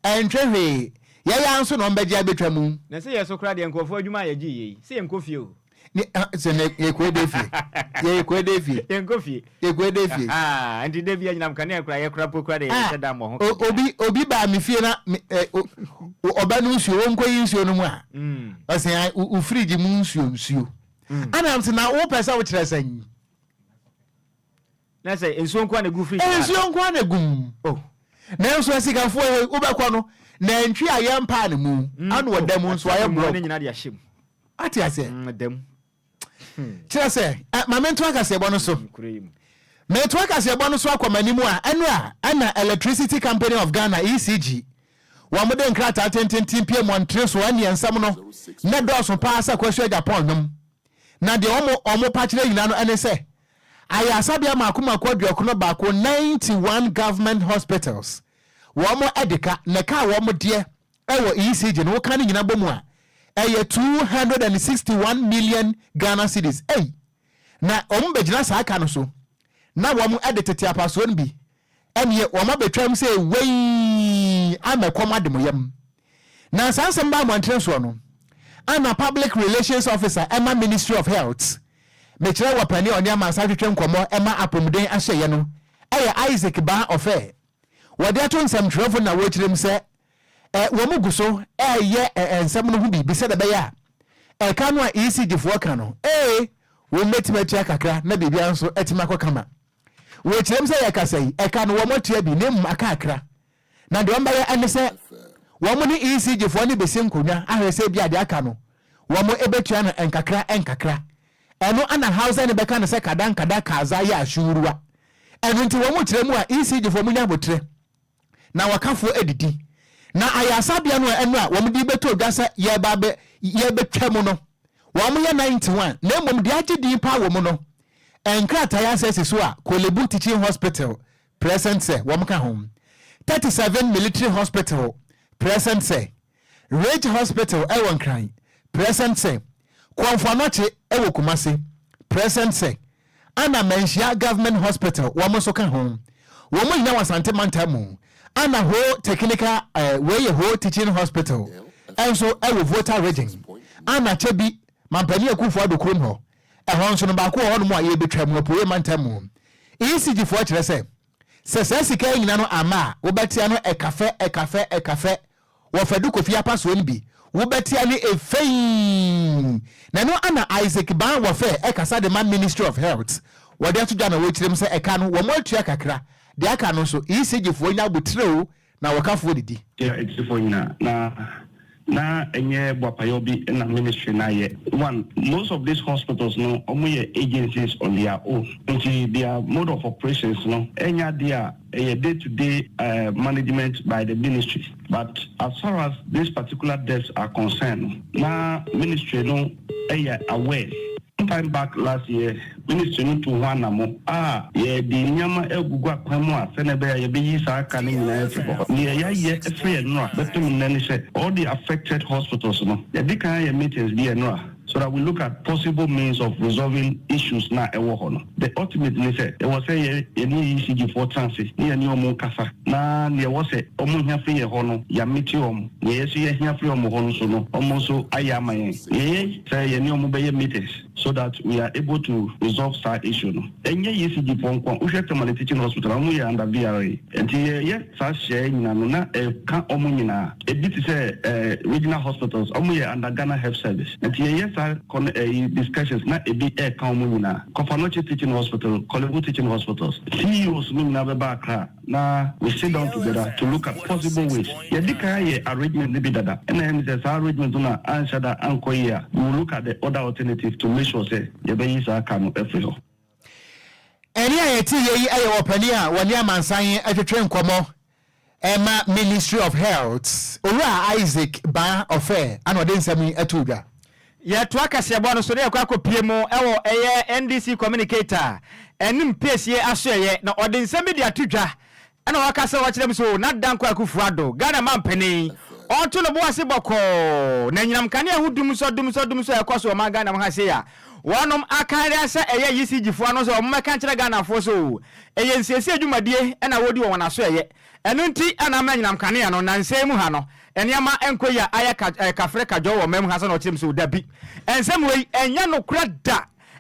Ɛntwe hwee. Yɛyɛ ara nso na wɔbɛgye abɛtwa mu. Na sɛ yɛ so koraa deɛ nkurɔfoɔ adwuma a yɛgye yɛ yi, sɛ yɛnkɔ fie o. Ne, ah, sɛ ne, yɛkɔ ede fie. Yɛkɔ ede fie. Yɛnkɔ fie. Yɛkɔ ede fie. Ahaa, nti da bi anyinam kanea koraa, yɛkora mpo koraa deɛ Ah, yɛnhyɛ da mmɔ ho o, ka biara. obi, obi baa me fie na me, eh, o, o, ɔba no nsuo, wɔnkɔyi nsuo no mu a, ɔse, ah, wo, wo fridge mu nsuo, nsuo. Ana mse, na wopɛ sɛ wokyerɛ sɛn? Na sɛ nsuo nko ara na egu fridge mu Nsuo nko ara na egu mu. Oh. Nanso asikafoɔ yi, wobɛkɔ no, nantwi a yɛmpaa ne mu, ano oh, ɔda mu nso ayɛ mmoa no brɔg. nyinaa de ahyɛ mu. Ate aseɛ? Ɛda mu. Kyerɛ sɛ, ma mento akaseɛbɔ no so. Kuro yi mu. Meto akaseɛbɔ no so akɔ m'anim a, ɛno a ɛna Electricity Company of Ghana, ECG, wɔn de nkrataa tententen pie mmɔntere so ɛneɛ nsɛm no na ɛdɔɔso paa sɛ Kwasi Agyapong nnwom. Na deɛ wɔn wɔn pa kyerɛ nyinaa no ɛne sɛ, ayaresabea mmaako mmaako 91, 91 government hospitals, wɔn de ka, na ɛka a wɔn deɛ ɛwɔ ECG no woka ne nyinaa bɔ mu a, ɛyɛ 261 million Ghana cedis. Ei! Na wɔn bɛgyina saa ka no so na wɔn de tete apasoɔ no bi ɛneɛ wɔn abɛtwam sɛ wei ama ɛkɔm ade mo yam. Na saa nsɛm baa mmɔntene soɔ no, ana Public Relations Officer ɛma Ministry of Health, mekyerɛ wɔ panin a ɔne amansan twetwe nkɔmmɔ ɛma apɔmuden ahyɛeɛ no, ɛyɛ Isaac Baa Ɔfɛ. Wɔde ato nsɛmtwerɛfo na wɔrekyerɛ mu sɛ ɛ wɔn gu so reyɛ ɛ nsɛm no ho biribi sɛdeɛ ɛbɛyɛ a ɛka no a ECG foɔ ka no ee wɔn bɛtumi atua kakra na biribiara nso atumi akɔ kama. Wɔkyerɛ mu sɛ yɛkasa yi ɛka no wɔn atua bi na mmom aka akra na deɛ wɔn bɛyɛ ɛne sɛ wɔn ne ECG foɔ no bɛsi nkonnwa ahwɛ sɛ ebi a deɛ aka no wɔn bɛtua no nkakra nkakra. Ɛno ana Hausa no bɛka no sɛ kadankada kaza yɛ ashuruwa. Ɛno nti wɔn kyerɛ mu a ECG foɔ mo nya abotrɛ na wɔkafoɔ adidi. Na ayaresabea no a ɛno a wɔn de bɛtɔ dwa sɛ yɛreba abɛ yɛrebɛtwa mu no wɔn yɛ 91 na mmom deɛ agye din paa wɔ mu no nkrataeɛ asɛsi so a Korle-Bu Teaching Hospital present sɛ wɔn ka ho, 37 Military Hospital present sɛ Ridge Hospital wɔ Nkran, present sɛ, Komfo Anokye wɔ Kumasi, present sɛ, ana Manhyia Government Hospital wɔn nso ka ho. Wɔn nyinaa wɔ Asante mantam mu. Ana Ho Technical eh, wei yɛ Ho Teaching Hospital nso wɔ Volta Region. Ana Kyebi, Mampanin Akuffo Addo kurom hɔ, ɛhɔ nso no baako wɔ hɔnom a yɛrebɛtwa mu Apueɛ mantam mu. ECG foɔ kyerɛ sɛ, sɛ saa sika yi nyina no amma a, wobɛtea no ɛkafɛ, ɛkafɛ, ɛkafɛ Wɔ Fadu Kofi apasoɔ no bi wobɛtea ne efeii. Na ɛno ana Isaac Ban Wɔfɛ ɛkasa de ma Ministry of Health wɔde ato dwa na wɔkyerɛ mu sɛ ɛka no wɔn atua kakra deɛ aka no nso ECG foɔ nya aboterɛ o na wɔkafoɔ didi. Tia atifoɔ nyinaa na na ɛnyɛ boapayɔ bi na ministry no ayɛ. One, most of these hospitals no wɔn yɛ agencies on their own nti their mode of operations no ɛnyɛ adeɛ a ɛyɛ day to day management by the ministry but as far as this particular debts are concerned no na ministry no yɛ aware. Some time back last year, ministry no tuu ho anamo a yɛde nneɛma agugu akwan mu a sɛnea ɛbɛyɛ a yɛbɛyi saa ka no nyinaa afi hɔ. Nea yɛayɛ firi ɛnora bɛpem nnɛ ne sɛ, all the affected hospitals no, yɛadi kan ayɛ meetings bi ɛnora so that we look at possible means of resolving issues no a ɛwɔ hɔ no. The ultimate ne sɛ, ɛwɔ sɛ yɛ yɛne ECG foɔ tena ase ne yɛne wɔn kasa na nea ɛwɔ sɛ wɔn hia firi yɛn hɔ no, yɛamete wɔn. Nea yɛn nso yɛhia firi wɔn hɔ no nso no, wɔn nso ayɛ ama yɛn. Nea yɛyɛ sɛ yɛne wɔn bɛyɛ meetings so that we are able to resolve saa issue no. Ɛnyɛ ECG foɔ nko a, wohwɛ Tamale Teaching Hospital a, wɔn yɛ under VRA. Nti yɛyɛ saa nhyehyɛeɛ nyinaa no, na ɛka wɔn nyinaa. Ebi te sɛ regional hospitals, wɔn yɛ under Ghana Health Service. Nti yɛyɛ saa kɔ no ɛyi discussions na ebi ɛka wɔn nyinaa. Komfo Anokye Teaching Hospital, Korle Bu Teaching Hospitals, CEOs no nyinaa bɛba Accra na we sit down together to look at possible ways. Yɛdi kan ayɛ arrangement no bi dada, ɛna ɛyɛ me sɛ saa arrangement no na anhyɛ da ankɔ yie a, we will look at the other alternative to make sure sɛ yɛbɛyi saa ka no afiri hɔ. Ɛnne a yɛte yɛ yi yɛ ɔpanin a wɔne amansan twetwe nkɔmmɔ ma Ministry of Health, Owura Isaac Baah Ofeh na ɔde nsɛm yi too dwa. Yɛtoa kaseɛbɔ no so na yɛkɔ akɔpie mu wɔ ɛyɛ NDC communicator anim piesie asoɛeɛ na ɔde nsɛm bi de ato dwa ɛna waka sɛ ɔkyerɛ mu sɛ o Nana Dankwa Akufo Addo Ghana mampanin ɔnto ne bo ase bɔkɔɔ na anyinam kanea ho dumsɔ dumsɔ dumsɔ a ɛkɔ so wɔ ɔman Ghana mu ha sei a wɔnom aka de ahyɛ ɛyɛ ECG foɔ ano sɛ wɔn mmɛka nkyerɛ Ghanafoɔ sɛ o ɛyɛ nsiesie dwumadie ɛna wɔredi wɔ wɔn asoɛeɛ. Ɛno nti na ama anyinam kanea no, nnansa yi mu ha no, nneɛma nkɔ yie a ayɛ ka eh, kafre kadwɔ wɔ ɔman mu ha sɛnea ɔkyerɛ mu sɛ o, dabi. Nsɛm wei, ɛnyɛ nokorɛ da.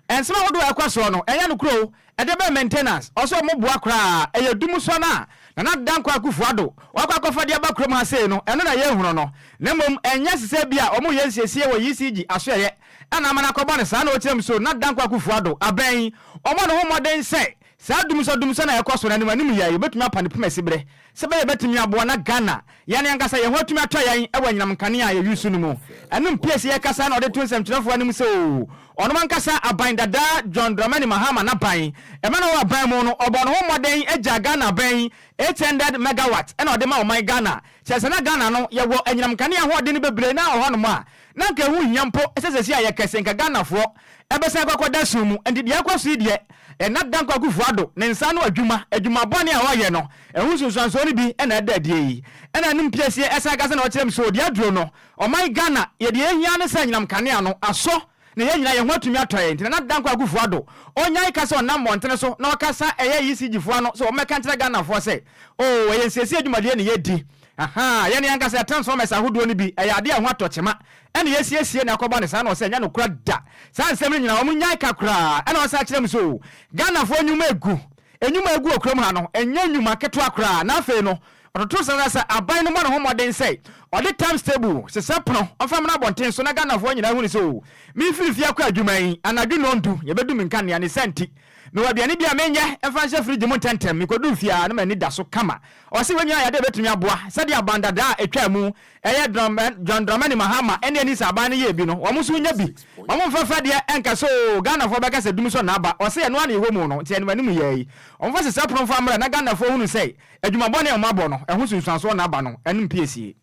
Nsɛm ahodoɔ a ɛkɔ soɔ no, ɛnyɛ nokorɛ o. Ɛdeɛ bɛn maintenance? Ɔsɛ ɔmo boa koraa. Ɛyɛ dumsɔ no a Nana Dankwa Akufo Addo wakɔ akɔfa de aba kurom ha sei no, ɛno na yɛnhunu no. Na mmom ɛnyɛ sesɛ bi a ɔmo yɛ nsiesie wɔ ECG asoɛeɛ ɛna ama no akɔba no saa na ɔkyerɛ mu so Nana Dankwa Akufo Addo abɛn ɔmɔ ne ho mmɔden sɛ Saa dumsɔdumsɔ no a ɛkɔ so no anim anim yi a yɛbɛtumi apa no pumasi berɛ sɛ ɛbɛyɛ yɛbɛtumi aboa na Ghana yɛn ankasa yɛn ho atumi atɔ yɛn wɔ anyinam nkanea a yɛ use no mu. Ɛno mpie sɛ yɛkasa na ɔde to nsɛmtwerɛfoɔ anim sɛ oo ɔnom ankasa aban dadaa John Dramani Mahama n'aban ɛmɛ na ɔwɔ aban mu no ɔbɔɔ ne ho mmɔden gyaa Ghana aban yi 800 megawatt ɛna ɔde ma ɔman Ghana kyerɛ sɛ na Ghana no yɛwɔ anyinam nkanea ahoɔden no bebree na wɔ hɔnom a na anka ɛho nhia mpo sɛ seesei a yɛkɛse nka Ghanafoɔ ɛbɛsan akɔ akɔda sum mu. Enti deɛ ɛrekɔ so yi deɛ, Nna Dankwa Akufo Addo ne nsa ano adwuma, adwuma bɔne a ɔreyɛ no, ɛho nsunsuansoɔ no bi na ɛda adie yi. Ɛna anim piesie ɛsan ka sɛ na ɔkyerɛ me sɛ ɔdi aduro no, ɔman Ghana, yɛ deɛ yɛhia ne sɛ anyinam kanea no asɔ na yɛn nyinaa yɛn ho atumi atɔ yɛn. Nti Nana Dankwa Akufo Addo ɔnyae ka sɛ ɔnam mmɔntene so na ɔkasa ɛyɛ ECG foɔ ano sɛ wɔmmɛka nkyerɛ Ghanafoɔ sɛ oo ɛyɛ nsiesie adwumadeɛ na yɛredi. Ahaa, yɛn ankasa yɛ transformers ahodoɔ no bi, ɛyɛ adeɛ a ɛho atɔ kyema ɛna yɛsiesie na ɛkɔba no saa na ɔsɛ ɛnyɛ nokora da. Saa nsɛm no nyinaa wɔn nyae ka koraa ɛna ɔsan kyerɛ mu sɛ oo Ghanafoɔ nnwuma egu, nnwuma egu wɔ kurom ha no ɛnyɛ nnwuma ketewa koraa na afei no ɔtoto srɛ sɛ aban no mmɔ ne ho mmɔden sɛ ɔde times table sesɛ pono ɔmfa mmra abɔnten so na Ghanafoɔ nyinaa hunu sɛ oo mefiri fie akɔ adwuma yi anadwo nnɔndu yɛbɛdum nkanea ne saa nti Mewɔ aduane bi a menyɛ mfa nhyɛ frigye mu ntɛmntɛm. Mikodu fie a, na m'ani da so kama. Ɔse wei nyinaa yɛ ade a ebetumi aboa. Sɛdeɛ aban dadaa a etwaa mu, ɛyɛ John Dramani Mahama ne Anisa aban no yɛɛ bi no, wɔn nso nya bi. Ma wɔmfa fɛdeɛ nka sɛ oo, Ghanafoɔ bɛka sɛ dum sɔ n'aba. Ɔse ɛno ara na yɛwɔ mu no, nti anim anim yɛɛ yi. Wɔmfa sesa pono mfa mmra na Ghanafoɔ hunu sɛ adwuma bɔne a wɔabɔ no, ɛho nsunsuansoɔ na aba no, ɛno mpiesie.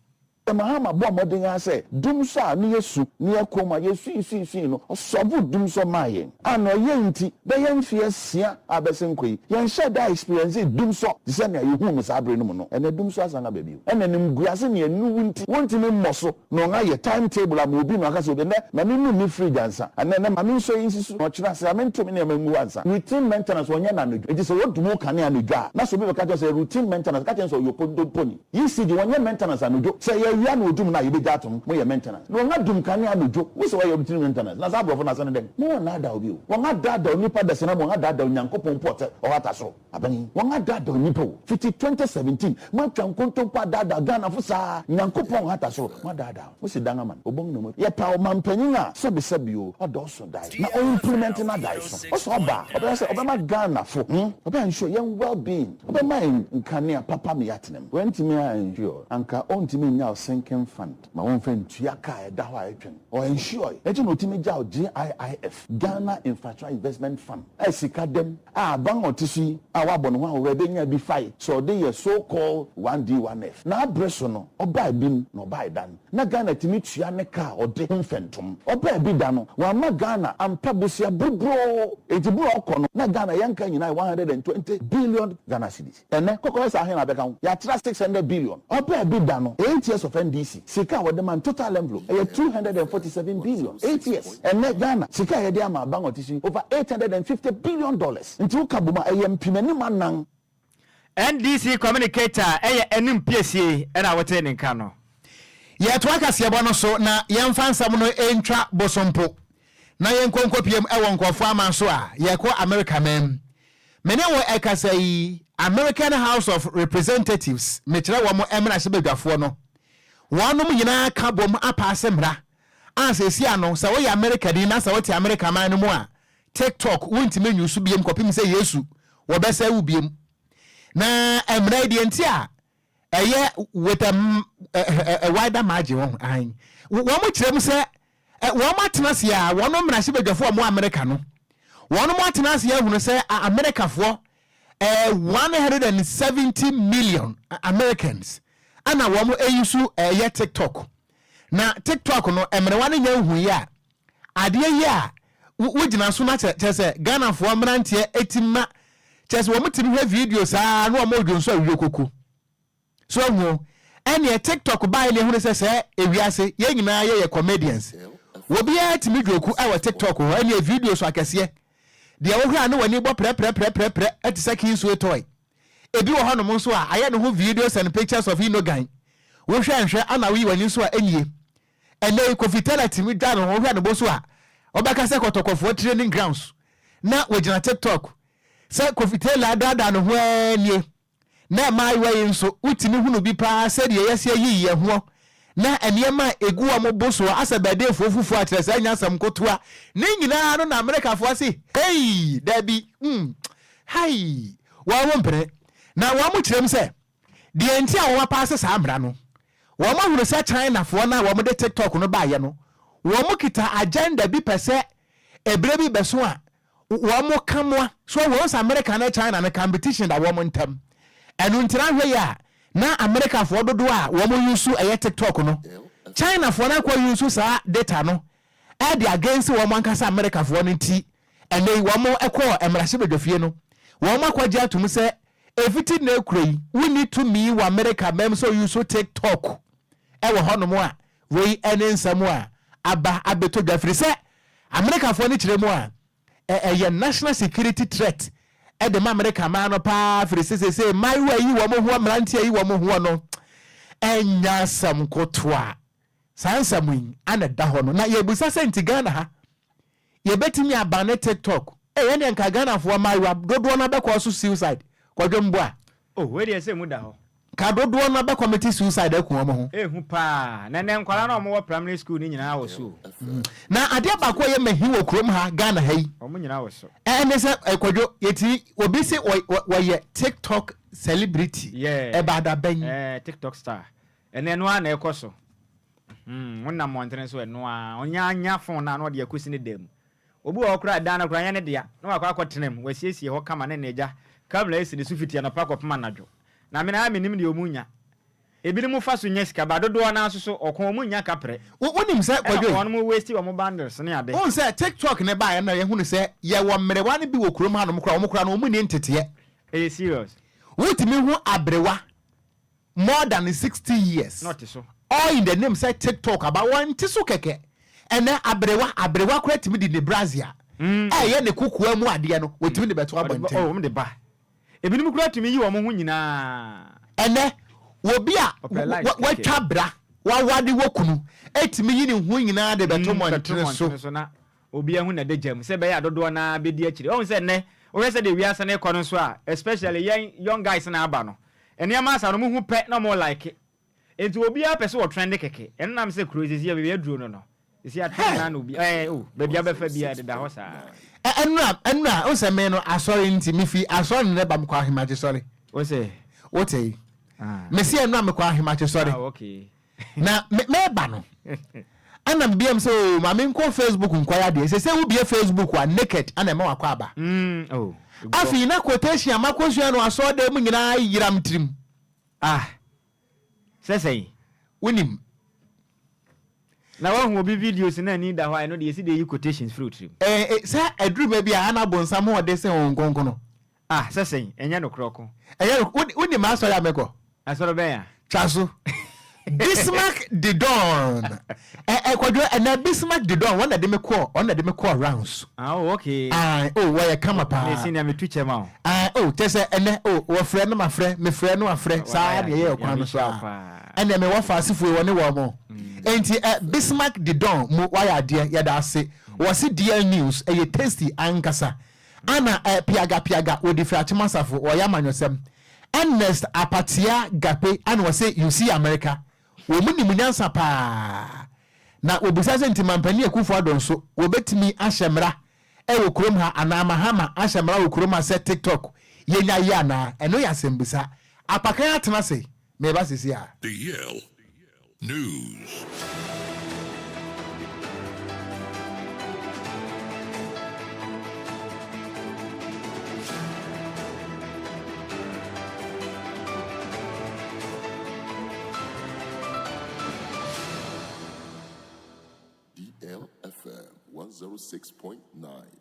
Mahama bɔɔ mmɔden ara sɛ dumsɔ a ne yɛ su ne yɛ kɔn mu a yɛ sui sui sui no, ɔsɔvo dumsɔ maa yɛn. A na ɔyɛ nti, bɛyɛ mfe asia a abɛsen kɔ yi, yɛnhyɛɛ da experience dumsɔ te sɛ nea yɛhuu no saa bere no mu no. Ɛnnɛ dumsɔ asan aba bio. Ɛna animguase ne aniwu nti, wontumi mmɔ so na wɔayɛ time table ama obi na waka sɛ, Ɛnnɛ ma mennum me fridge ansa, anaa ɛnnɛ ma mensɔ yi nsi so, na ɔkyena sɛ mento me nneɛma ngu hɔ ansa. Routine maintenance wɔnyɛ no anadwo. Enti sɛ wɔdum wo kanea anadwo a, na sɛ obi bɛka kyerɛ wo sɛ routine maintenance, ka kyerɛ no sɛ ɔyɛ okontomponi. ECG wɔnyɛ maintenance anodwo sɛ ɛyɛ awia na odum no a yɛbɛgya atom mo yɛ maintenance na wɔn adum kanea anodwo wo sɛ wɔyɛ routine maintenance na saa aborɔfo no asɛne dɛn mo wɔn naadaw bi o wɔn adaadaw nipa dasani ama wɔn adaadaw Nyankopɔn mpo ɔtɛ ɔhata soro aban yi wɔn adaadaw nipa o fiti 2017 mo atwa nkontompo adaadaw Ghanafo saa Nyankopɔn ɔhata soro mo adaadaw mo si dan ama no obong na mo yɛ pa ɔmanpanyin a sɛbi sɛbi o ɔdɔɔso dae na ɔ implement n'adaeso ɔsɛ ɔba a ɔbɛyɛ sɛ ɔbɛma Ghanafo hmm ɔbɛ ensure yɛn well being. Ɔbɛma yɛn nkanea papa ma yɛatena mu. Wantumi a endure, anka ɔntumi nnya wo. sinking fund ma wɔmfa ntua ka a ɛda hɔ a ɛtwe no. Ɔ ensure enti na ɔtumi gyaw GIIF, Ghana Infrastructure Investment Fund, a sika dam a aban a ɔte so yi a wabɔ ne ho ahohora benya bi fae sɛ ɔde yɛ so called 1D1F. N'abere so no, ɔbaa bim na ɔbae dan. Na Ghana tumi tua ne ka a ɔde ho mfɛntom. Ɔbaa bi da no, wamma Ghana ampɛ bosea buruburoo. Enti bere a ɔkɔ no, na Ghana yɛn ka nyinaa yɛ 120 billion Ghana cedis. Ɛnnɛ, kɔkɔyɛ sɛ ahe na abɛka ho? Yɛatra 600 billion. Ɔbaa bi da no, eight years of NDC, sika a wɔde ma no, total envelope, ɛyɛ 247 billion. 8 years. Ɛnnɛ, Ghana, sika a yɛde ama aban a ɔte so yi, over 850 billion dollars. Nti woka bom a, ɛyɛ mpemanim anan. NDC communicator ɛyɛ Anim Piesie ɛna wotee ne nka no. Yɛtoa kaseɛbɔ no so na yɛmfa nsɛm no ntwa bosompo na yɛnkɔ nkɔpiem wɔ nkurɔfoɔ aman so a yɛkɔ Amerika man mu. Me ne wo ɛkasa yi, American House of Representatives, mekyerɛ wɔn mmarahyɛbadwafoɔ no, wɔnom nyinaa ka bom apaase mmara a seesei ano sɛ woyɛ Amerikani na sɛ wote Amerika man no mu a, TikTok wontumi nyi so biom kɔpem sɛ Yesu wɔbɛsɛe wo biom. Na mmara yi deɛ nti a ɛyɛ with a, a, a wider margin wɔn ahan wɔn kyerɛ mu sɛ wɔn atena ase a wɔn mmarahyɛbadwafoɔ a wɔn Amerika no wɔn atena ase ahunu sɛ Amerikafoɔ eh, 170 million Americans ɛna wɔn ayi so ɛyɛ TikTok na TikTok no mmerewa no nya nhu yi a adeɛ yi a wogyina so na kyerɛ sɛ Ghanafoɔ mmeranteɛ ɛti ma kyerɛ sɛ wɔn tumi hwɛ video saa na wɔn redwo nso awie koko so ahu ɛneɛ TikTok baeɛ ne ehunu sɛ sɛ ewiase yɛn nyinaa yɛyɛ comedians, obiara tumi dwoku ɛwɔ TikTok hɔ. Ɛneɛ video so akɛseɛ deɛ wohwɛ a ne w'ani bɔ prɛprɛprɛprɛprɛ ɛte sɛ Kingsway toy. Ebi wɔ hɔnom nso a ayɛ ne ho videos and pictures of Inogan, wohwɛ nhwɛ ana woyi w'ani nso a ɛnie. Ɛnɛ yi Kofi Taylor tumi dwa ne ho, wohwɛ ne bo so a wɔbɛka sɛ kɔtɔkɔfoɔ training grounds na wɔgyina TikTok sɛ Kofi Taylor adaadaa ne ho ara nie. Na mmaayewa yi nso, wotumi hunu bi paa sɛdeɛ yɛasi ayiyi yɛn hoɔ na nneɛma a ɛgu wɔn bo soɔ asɛ bɛdeefoɔ fufuo a kyerɛ sɛ ɛnyɛ asɛm nkotoa. Ne nyinaa no na Amerikafoɔ se, Hei! Dabi! Hmm! Hai! Wɔn mpene. Na wɔn kyerɛ mu sɛ, deɛ nti a wɔapaase saa mmara no, wɔn ahunu sɛ Chinafoɔ no a wɔde TikTok no baeɛ no, wɔn kita agenda bi pɛ sɛ ɛberɛ bi bɛso a wɔn ka moa so wɔn sɛ America ne China no competition da wɔn ntam. Ɛno nti na ahwɛ yi a na Americafoɔ dodoɔ a wɔn use ɛyɛ TikTok no, Chinafoɔ no akɔ use saa data no ɛde against wɔn ankasa Americafoɔ no. Nti ɛnɛ yi wɔn kɔɔ mmarahyɛbadwafie no, wɔn akɔgye atom sɛ ɛfiti na ekura yi wonni tumi wɔ America mɛm sɛ use TikTok ɛwɔ hɔnom a. Wei ɛne nsɛm a aba abɛtɔ dwa firi sɛ Amerikafoɔ no kyerɛ mu a, ɛyɛ national security threat de ma Amerika man no paa firi sɛ seesei mmaayewa yi wɔn hoɔ, mmeranteɛ yi wɔn hoɔ no ɛnyɛ asɛm kotoa. Saa nsɛm yi ana ɛda hɔ no na yɛbusa sɛ nti Ghana ha yɛbɛtumi abane TikTok? Ɛyɛ deɛ nka Ghanafoɔ mmaayewa dodoɔ no abɛkɔ so suicide kɔdwe mboa. Oh, wei deɛ sɛ mu da hɔ. Ka dodoɔ no abɛcommit suicide aku wɔn ho. Ehu paa. Na nnɛ nkwadaa no a wɔwɔ primary school no nyinaa wɔ so o. Na adeɛ baako a ɛyɛ mahi wɔ kurom ha, Ghana ha yi. Wɔn nyinaa wɔ so. Ɛne sɛ Kwadwo, yɛtumi, obi se wɔyɛ TikTok celebrity. Yeah. Ɛbaa da bɛn? Eh, TikTok star. Ɛnɛ ɛno ara na ɛkɔ so. Hmm, wonam mmɔntene so ɛno ara. Ɔnya anya phone no a na ɔde akɔsi ne dan mu. Obi wɔ hɔ koraa a dan no koraa nyɛ ne dea, na wakɔ akɔtena mu, wasiesie hɔ kama ne n'agya camera asi ne so fiti anɔpa kɔpem anadwo. Na me ara mennim deɛ wɔn nya. Ebinom fa so nya sika, but dodoɔ no ara nso so ɔko wɔn nnya kaprɛ. Wo wonim sɛ Ɛna Kwadwo yi. wɔn waste wɔn bundles ne ade. Wohu sɛ TikTok no baeɛ no na yɛhunu sɛ yɛwɔ mmerewa no bi wɔ kurom hanom koraa, wɔn koraa no wɔn nni nteteɛ. Ɛyɛ serious. Wotumi hu aberewa more than 60 years Na ɔte so. All in the name sɛ TikTok aba, wɔnte so kɛkɛ. Ɛnɛ aberewa aberewa koraa tumi de ne brazier a ɛyɛ ne kokoa mu adeɛ no, wɔtumi de bɛto Ɔde ba, abɔnten. oh, wɔn de ba. Ebinom koraa tumi yi wɔn ho nyinaa. Ɛnɛ obi a Ɔpɛ likes kɛkɛ. watwa bra, waware wɔ kunu, tumi yi ne ho nyinaa de bɛto Bɛto mmɔntene so. mmɔntene so na obi ahu na ɛda gya mu sɛ ɛbɛyɛ a dodoɔ no ara bɛdi akyire. Wahu sɛ nnɛ, wohwɛ sɛdeɛ wiase no rekɔ no nso a, especially yɛn young guys no a aba no, nneɛma asa no, wɔhu pɛ na wɔn like. Enti obiara pɛ sɛ ɔtrɛnde kɛkɛ. Ɛno nam sɛ kuro yi seesei baabi aduro no no, seesei atrɛnde no ara na obi, ɛɛ oh, baabi abɛfa biara ɛdeda hɔ saa. Ɛ ɛnora ɛnora wohu sɛ me no asɔre nti mefi asɔre no ba mekɔ ahemakye sɔre. Wo sɛ? Wote yi? Mese ɛnora mekɔ ahemakye sɔre. Ah, okay. Na me meba no, ɛna mebia m sɛ o oh, ma menkɔ Facebook nkɔyɛ adeɛ. Sɛ sɛ wobie Facebook a naked ana ɛma wakɔ aba. Oh, Afei na quotation a makɔsua no asɔɔdan mu nyinaa yera me tirim. Ah, sɛ sɛn? Wonim. Na wahu obi videos na ani da hɔ a, ɛno deɛ yɛsi de yi quotations firi wo tirim. Eh, eh, sɛ aduru baabi a ana bonsam ho ɔde sen Honhom Kronkron no. Ah, sɛ sɛn? Ɛnyɛ nokorɛ ɔko. Ɛnyɛ no, wo, wonim asɔre a mekɔ? Asɔre bɛn a? Twa so. Bismarck de Don. Ɛ, ɛ, Kwadwo, ɛnɛ Bismarck de Don, wɔn na de me kɔɔ, wɔn na de me kɔɔ rounds. Ah, oh, okay. Ah, oh, wɔyɛ kama paa. Ne senior metu kyɛ ma wo. Ah, oh, kyɛ sɛ ɛnɛ, oh, wɔfrɛ no mafrɛ, mefrɛ no afrɛ, saa na ɛyɛ ɔkwan no so a. Ɛnɛ me wɔfa asefoɔ wɔne wɔn mo. Enti, ɛ, Bismarck de Don mu wayɛ adeɛ, yɛda ase. Wɔse DL News, ɛyɛ tasty ankasa. Ana ɛ piaga piaga wɔdi firi akyem asafo wɔyɛ amanyɔsɛm Ernest Apatia Gakpe ana ɔse you see America wɔn nim nyansa paa na wɔbisa sɛ nti mampanin Akufo Addo nso wɔbɛtumi ahyɛ mmara ɛwɔ kurom ha anaa Mahama ahyɛ mmara wɔ kurom ha sɛ TikTok yɛnya yɛ anaa ɛno yɛ asɛmbisa Apakan atena ase meba sisi a. The Yale News. DLFM 106.9.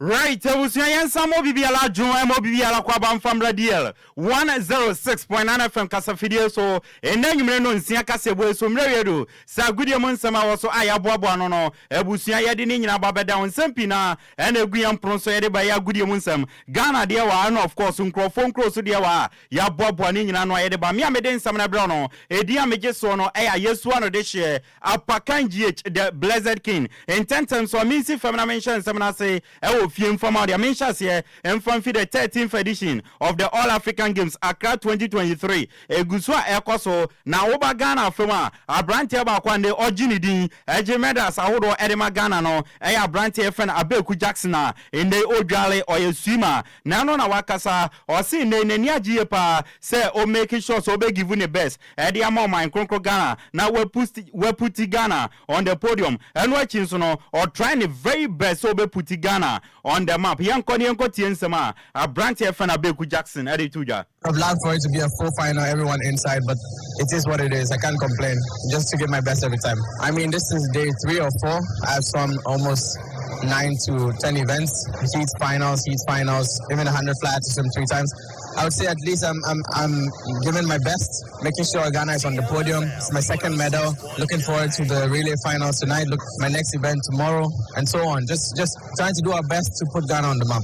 Right abusua yɛnsan mɔ bibiara adwo ɛmɔ bibiara kɔ aba mfa mmra DL 106.9 FM kasafidie so ɛnnɛ anwummere no nsia kaseɛbɔ yi so mmerɛ wie du sɛ agodie mu nsɛm a ɛwɔ so a yɛaboaboa ano no abusua yɛde ne nyinaa ba bɛda wo nsɛm pii na ɛna ɛgu yɛn mpono so yɛde ba yɛ agodie mu nsɛm Ghana deɛ wɔ ha ɛna of course nkurɔfoɔ nkuro so deɛ wɔ ha yɛaboaboa ne nyinaa ano a yɛde ba me a mede nsɛm no ɛbrɛ no ɛdin a megye soɔ no ɛyɛ Ayesu ano de hyeɛ Apakan GH, The Blessed King. Ntɛmntɛm so a mensi fam na menhyɛ nsɛm no ase wɔ fie mfa ma wo deɛ, menhyɛ aseɛ mfa mfi the 13th edition of the All African Games, Accra 2023. Ɛgu so a ɛrekɔ so, na woba Ghana fam a, aberanteɛ baako a nnɛ ɔgye ne din gye medals ahodoɔ de ma Ghana no yɛ aberanteɛ a yɛfrɛ no Abeku Jackson a nnɛ yi ɔdwale, ɔyɛ swimmer. Na ɛno na wakasa, ɔse nnɛ yi n'ani agye yie paa sɛ ɔ make sure sɛ ɔbɛ give ne best ɛde ama ɔman kronkron Ghana na wapusti waputi Ghana on the podium. Ɛno akyi nso no ɔ try ne very best sɛ ɔbɛ puti Ghana on the map. Yɛnkɔ na yɛnkɔ tie nsɛm a abranteɛ a yɛfrɛ no Abeku Jackson ɛde to dwa. I'd love for it to be a full final, everyone inside, but it is what it is. I can't complain. Just to give my best every time. I mean, this is day three or four. I've swum almost nine to ten events, heat finals, heat finals, even 100 flat to swim three times. I would say at least I'm, I'm, I'm giving my best, making sure Ghana is on the podium. It's my second medal. Looking forward to the relay finals tonight. Look, my next event tomorrow, and so on. Just, just trying to do our best to put Ghana on the map.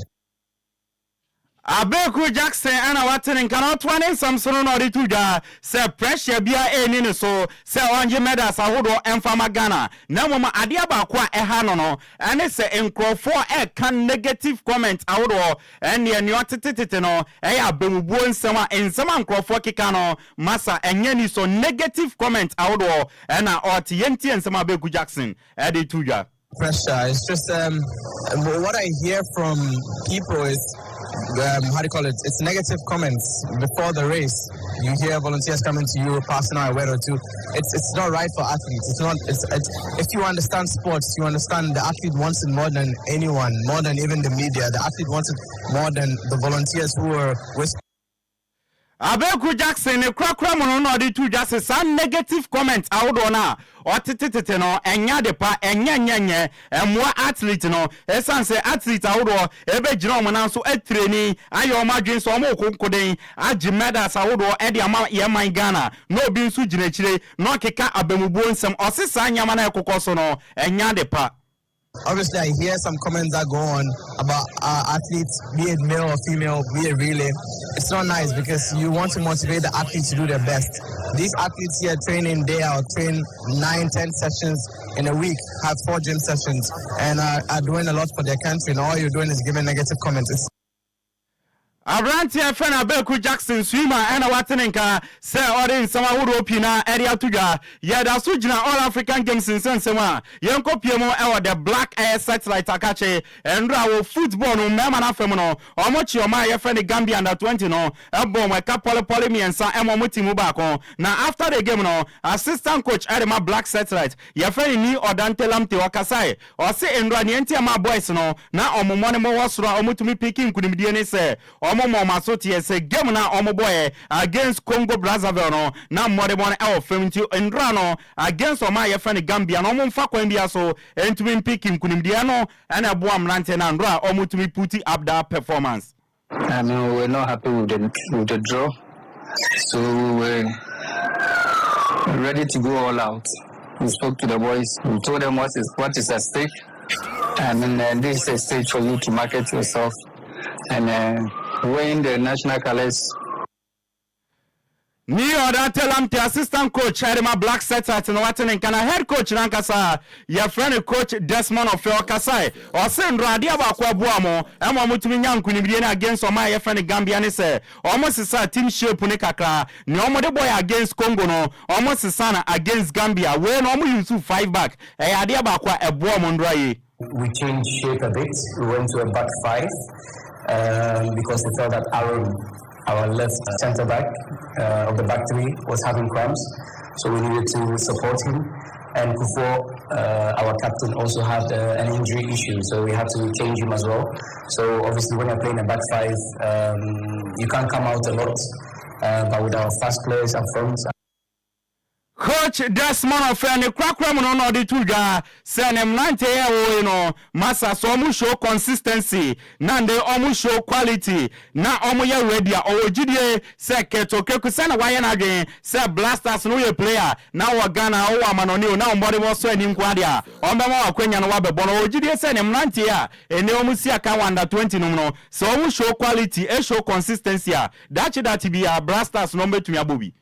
Abeku Jackson na wate ne nka na ɔtoa ne nsɛm so no na ɔde to dwa sɛ pressure biara nni ne so sɛ ɔngye medals ahodoɔ mfa ma Ghana na mmom adeɛ baako a ɛha no no ne sɛ nkurɔfoɔ reka negative comment ahodoɔ ɛnneɛ nea ɔtetetete no ɛyɛ abamubuo nsɛm a nsɛm a nkurɔfoɔ keka no masa ɛnyɛ ni so negative comment ahodoɔ ɛna ɔte yɛntie nsɛm a Abeku Jackson ɛde to dwa. Pressure. It's just um, what I hear from people is um, how do you call it? It's negative comments before the race. You hear volunteers coming to you, passing out a word or two. It's it's not right for athletes. It's not. It's, it's if you understand sports, you understand the athlete wants it more than anyone, more than even the media. The athlete wants it more than the volunteers who are with. Abeku Jackson ne korakora mu no na ɔde to dwa se saa negative comment ahodoɔ no a ɔtetetete no ɛnyɛ ade pa, ɛnyɛ nyɛ nyɛ, ɛmmoa athlete no. Ɛsiane sɛ athlete ahodoɔ ɛbɛgyina wɔn nan so atireni ayɛ wɔn adwene sɛ wɔn reko nkoden agye medals ahodoɔ de ama yɛn man Ghana na obi nso gyina akyire na ɔkeka abamubuo nsɛm, ɔse saa nneɛma no a ɛkokɔ so no ɛnyɛ ade pa. Obviously, I hear some comments that go on about our athletes, be it male or female, be it relay. It's not nice because you want to motivate the athletes to do their best. These athletes here train in day out, train nine, ten sessions in a week, have four gym sessions, and are, are doing a lot for their country. And all you're doing is giving negative comments. It's Aberanteɛ a yɛfrɛ no Abeku Jackson Swima na wate ne nka sɛ ɔde nsɛm ahodoɔ pii no ara de ato dwa. Yɛda so gyina All African Games nsɛnsɛm a yɛnkɔpue mu wɔ The Black Air Satellite akakye nnora wɔ football no mu mmarima no afa mu no, wɔkye ɔman a yɛfrɛ no Gambia Under 20 no bɔɔ wɔn ɛka pɔlepɔle mmiɛnsa ma wɔn ti mu baako. Na after the game no, assistant coach de ma Black Satellite, yɛfrɛ no Nii Odante Lamptey, ɔkasae. Ɔse nnora nea nti a ɛmaa boys no na ɔmo mmɔnemmɔ wɔ soro a ɔmo tumi piki nkunimdie ne sɛ ɔmo ma ɔmo aso teɛ sɛ game no a ɔmo bɔɛ against Congo Brazzaville no na mmɔdemmɔ no ɛwɔ fam nti nnora no against ɔman a yɛfrɛ no Gambia no ɔmo mfa kwan biara so ntumi mpiki nkunimdie ɛno ɛna ɛboa mmeranteɛ no a nnora a ɔmo tumi puti up that performance. I mean, we were not happy with the with the draw, so we were ready to go all out. We spoke to the boys. We told them what is what is at stake. I mean, this is a stage for you to market yourself and win the national colors. Nii Odartey Lamptey, assistant coach de ma Black Setters no wate ne nka na head coach no ankasa yɛfrɛ no coach Desmond Offei ɔkasae ɔse nnora adeɛ baako ɛboa mo ɛma ɔmo tumi nya nkunimdie no against ɔman a yɛfrɛ no Gambia ne sɛ ɔmo sesaa team shape no kakra nea ɔmo de bɔeɛ against Congo no ɔmo sesaa no against Gambia wei no ɔmo use 5 back ɛyɛ adeɛ baako a ɛboa ɔmo nnora yie. We changed shape a bit. We went to a back five um, because we felt that Aaron, our left centre back uh, of the back three, was having cramps, so we needed to support him. And Kufuor, uh, our captain, also had uh, an injury issue, so we had to change him as well. So obviously, when you're playing a back five, um, you can't come out a lot. Uh, but with our fast players up front, Coach Desmond Ofei ne korakora mu no na ɔde too dwa sɛ ne mmeranteɛ yi a wɔwɔ yi no masa sɛ wɔn show consistency na nde wɔn show quality na wɔn yɛ ready a ɔwɔ gyidie sɛ Kurt Okraku sɛ na wayɛ n'adwene sɛ Blasters no woyɛ player na wɔ Ghana wowɔ amanɔne o na wɔn bɔde wɔ sɔ ani nko adeɛ a wɔn bɛma wɔn akwanya no wabɛbɔ no ɔwɔ gyidie sɛ ne mmeranteɛ a ɛnɛ wɔn si akan wɔ under 20 nom no sɛ wɔn show quality show consistency a daakye daakye biara Blasters no wɔn bɛtumi abɔ bi.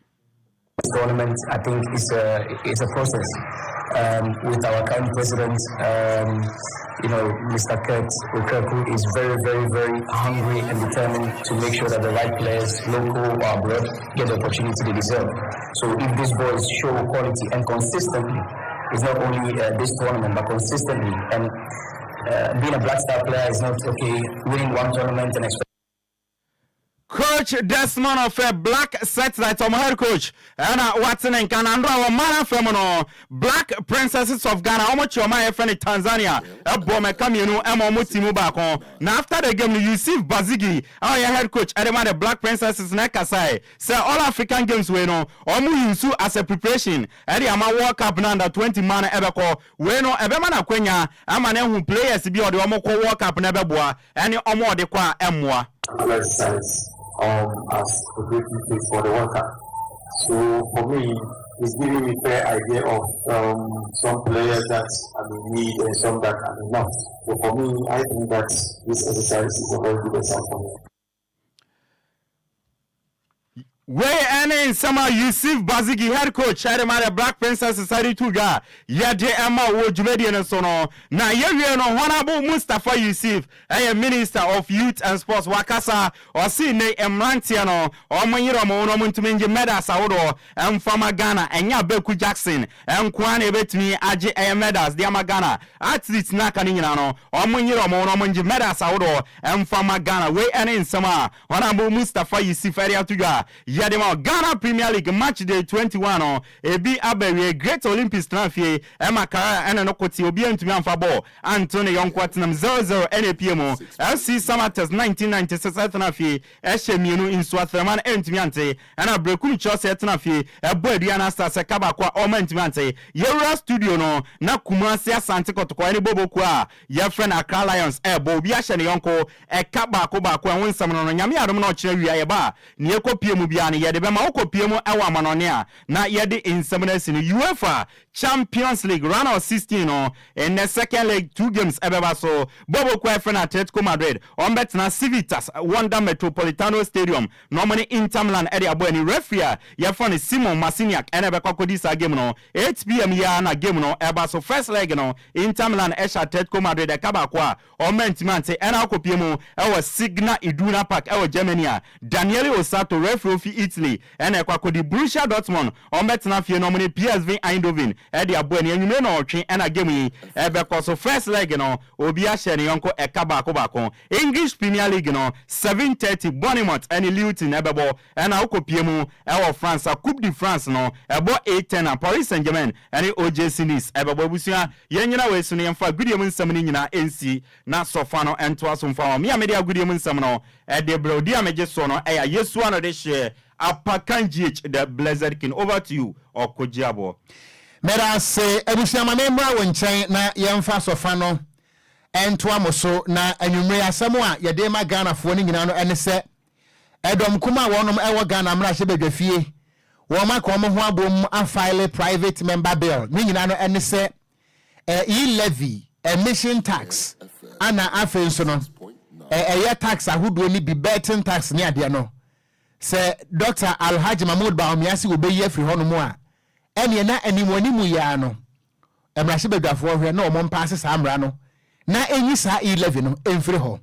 Tournament, I think, is a it's a process. Um, with our current president, um, you know, Mr. Kurt Okraku is very, very, very hungry and determined to make sure that the right players, local or abroad, get the opportunity they deserve. So if these boys show quality and consistently, it's not only uh, this tournament, but consistently. And uh, being a Black Star player is not okay winning one tournament and expect Coach Desmond of Black Satellite ɔmo head coach ɛna wate ne nka na ndo a wɔn mmaa fam no Black Princesses of Ghana ɔmo kye ɔmo a yɛfrɛ no Tanzania ɛbɔ ɔmo ɛka mmienu ɛma ɔmo ti mu baako na after the game no Yusuf Bazigi a ɔyɛ head coach ɛde ma the Black Princesses na ɛkasae sɛ All African Games wei no ɔmo use as a preparation ɛde ama World Cup no under 20 mmaa no ɛbɛkɔ wei no ɛbɛma no akwanya ama no ahu players bi a ɔde ɔmo kɔ World Cup no ɛbɛboa ɛne ɔmo a ɔde kɔ a ɛmmoa. Exercise um, as preparation for the World Cup. So for me, it's giving me fair idea of um, some players that I may need and some that I may not. So for me, I think that this exercise is a very good exercise for me. Wei ne nsɛm a Yusuf Bazigi, head coach de ma The Black Princesses de too dwa a yɛde ma wɔ dwumadie no so no. Na yɛwie no, Honourable Mustapha Yusuf yɛ Minister of Youth and Sports, wakasa, ɔse nnɛ yi mmeranteɛ no wɔn nyere wɔn ho na wɔn ntumi ngye medals ahodoɔ mfa ma Ghana, ɛnyɛ Abeku Jackson nko ara na ɛbɛtumi agye ɛyɛ medals de ama Ghana, athletes no aka no nyinaa no wɔn nyere wɔn ho na wɔn ngye medals ahodoɔ mfa ma Ghana. Wei ne nsɛm a Honourable Mustapha Yusuf de ato dwa a yɛde ma wo. Ghana Premier League match day 21 no, ebi aba awiei. Great Olympics tena fie ma Karaya ne no ko te, obiara antumi amfa bɔɔl anto ne yɔnko atenam, 0-0 na epue mu. FC Samatex 1996 tena fie hyɛ mmienu, Nsuatreman no antumi ante, ɛna Berekum Chelsea tena fie bɔ Aduana Stars ɛka baako a wɔn antumi ante. Yɛwura studio no na Kumasi Asante Kɔtɔkɔ ne Bobo kuo a yɛfrɛ no Accra Lions rebɔ, obiara hyɛ ne yɔnko ɛka baako baako. Ɛho nsɛm no no, Nyame adom na ɔkyena awia yɛba a, nea ɛkɔpue mu biara no yɛde bɛma. Wokɔpie mu wɔ amanɔne a na yɛde nsɛm no asi no, UEFA Champions League round of 16 no, nnɛ second leg two games ɛbɛba so. Bɔɔlbɔ kuo a yɛfrɛ no Atletico Madrid, wɔbɛtena Civitas Wanda Metropolitano Stadium na wɔne Inter Milan de abɔ ani. Referee a yɛfrɛ no Simon Marciniak na ɛbɛkɔ akɔdi saa game no. 8pm yi ara na game no ɛba so. First leg no, Inter Milan hyɛ Atletico Madrid ɛka baako a Wɔantumi ante ɛna akɔpue mu wɔ Signal Iduna Park wɔ Germany a Daniele Orsato, referee ofi Italy, na ɛkɔ akɔdi. Borussia Dortmund wɔbɛtena fie na wɔne PSV Eindhoven de abɔ ani. Anwummere nnɔnwɔtwe na game yi bɛkɔ so. First leg no, obiara hyɛɛ ne yɔnko ɛka baako baako. English Premier League no, 7:30 Bournemouth ne Luton bɛbɔ Ɛna wokɔpue mu wɔ France a, Coupe de France no, ɛbɔ 8:10 a, Paris Saint-Germain ne OGC Nice ɛbɛbɔ. Abusua, yɛnnyina wei so na yɛmfa agodie mu nsɛm no nyinaa nsi na sɔfa no ntoa so mfa ma. Me a mede agodie mu nsɛm no de brɛ wo, din a megye soɔ no yɛ Ayesua no de hyeɛ Apakan GH the Blessed King. Over to you, Ɔkogyeaboɔ. Meda ase. Abusua ma me mmra wo nkyɛn na yɛmfa sɔfa no ntoa mo so. Na anwummere asɛm a yɛde rema Ghanafoɔ no nyinaa no ne sɛ, Ɛdɔm kum a wɔnom ɛwɔ Ghana mmarahyɛbadwafie, wɔn aka wɔn ho abom afile private member bill, ne nyinaa no ɛne sɛ E-levy, emission tax, ana afei nso no ɛyɛ tax ahodoɔ no bi, betting tax ne adeɛ no, sɛ Doctor Alhaji Mahmood Bawumia se wɔbɛyi afiri hɔnom a, ɛneɛ na animuanimu yi ara no mmarahyɛbadwafoɔ hwɛ na wɔn mpaase saa mmara no na ɛnyi saa E-levy no mfiri hɔ.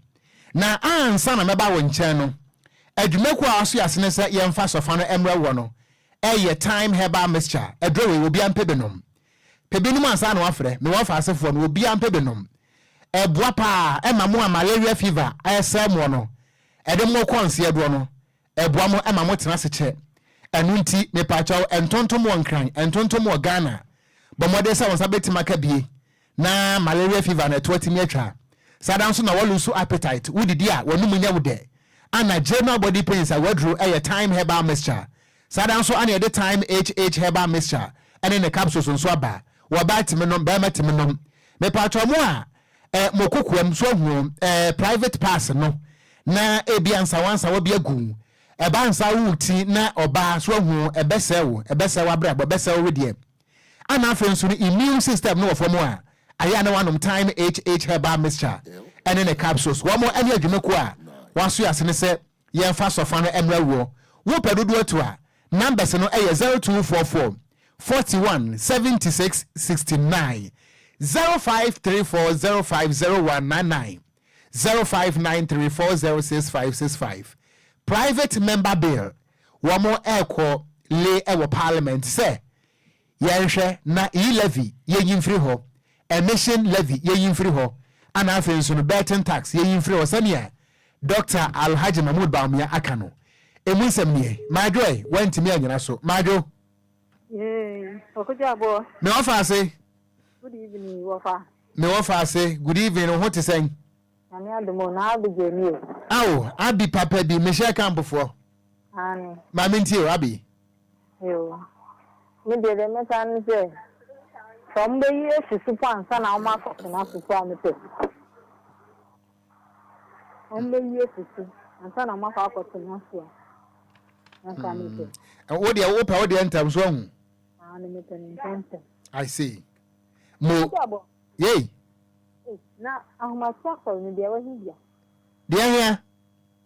Na ansa na mɛba wo nkyɛn no, adwumakuo a wɔaso yɛn asene sɛ yɛmfa sɔfa no mmrɛ woɔ no yɛ Thyme Herbal Mixture. Aduro wei, obiara mpɛ bi nom. Pɛ bi nom ansa na woafrɛ. Me wɔfa asefoɔ no, obiara mpɛ bi nom. Ɛboa pa ara ma mo a malaria fever resɛe moɔ no, ɛde mo kɔ nseɛdoɔ no, Ɛboa mo ma mo tena ase kyɛ. Ɛno nti mepaakyɛw ntontom wɔ Nkran, ntontom wɔ Ghana. Bɔ mmɔden sɛ wo nsa bɛtumi aka bie na malaria fever no ɛto atumi atwa. Saa da nso na wa lose appetite, wo didi a w'anum nyɛ wo dɛ. Ana general body pains a w'aduro yɛ Thyme herbal mixture. Saa da nso ana yɛde Thyme HH herbal mixture ɛne ne capsules nso aba. Ɔbaa tumi nom, barima tumi nom. Mepaakyɛw mo a eh, mo kokoam so ahu o, eh, private pass no, na ebia nsawansawa bi agu wo, ɛba nsa wo ti na ɔbaa so ahu o, ɛbɛsɛe wo, ɛbɛsɛe w'abrabɔ, ɛbɛsɛe wo wedeɛ. Ana afei nso no immune system no wɔ fam a, ayɛ a na wanom Thyme HH herbal mixture ɛne ne capsules. Wɔn ɛne adwumakuo a wɔasoɛ ase ne sɛ yɛmfa sɔfa no mmra wuɔ. Wopɛ dodoɔ atu a, numbers no yɛ 0244 41 76 69, 0534 050199, 0593 406565. Private member bill, wɔn ɛrekɔ le wɔ parliament sɛ Yɛnhwɛ na E-levy yɛnyi mfiri hɔ, emission levy yɛnyi mfiri hɔ, ana afei nso no betting tax yɛnyi mfiri hɔ sɛnea Dɔkta Alhaji Mahmood Bawumia aka no. Emu nsɛm nie. Madwo ɛ, woantumi annyina so. Madwo. Yee, Ɔkogye aboɔ. Me wɔfa ase. Good evening, wɔfa. Me wɔfa ase. Good evening, wo ho te sɛn? Nyame adom o, na Abi gye mi o. Ao, Abi papa bi, mehyɛ campfoɔ. Aane. Maame ntie o, Abi. Yoo. Me deɛ deɛ mɛka ne sɛ, sɛ wɔn bɛyi afi so po ansa na wɔn akɔ tena so po a mepɛ. Wɔn bɛyi afi so ansa na wɔn akɔ akɔ tena so a, anka mepɛ. Hmm. Wo deɛ wopɛ wo deɛ ntɛm so ahu. Ah, ne mepɛ ne ntɛmntɛm. I see. Mo. Yei. Na ahomaso asɔre no deɛ wahi bia. Deɛ hia.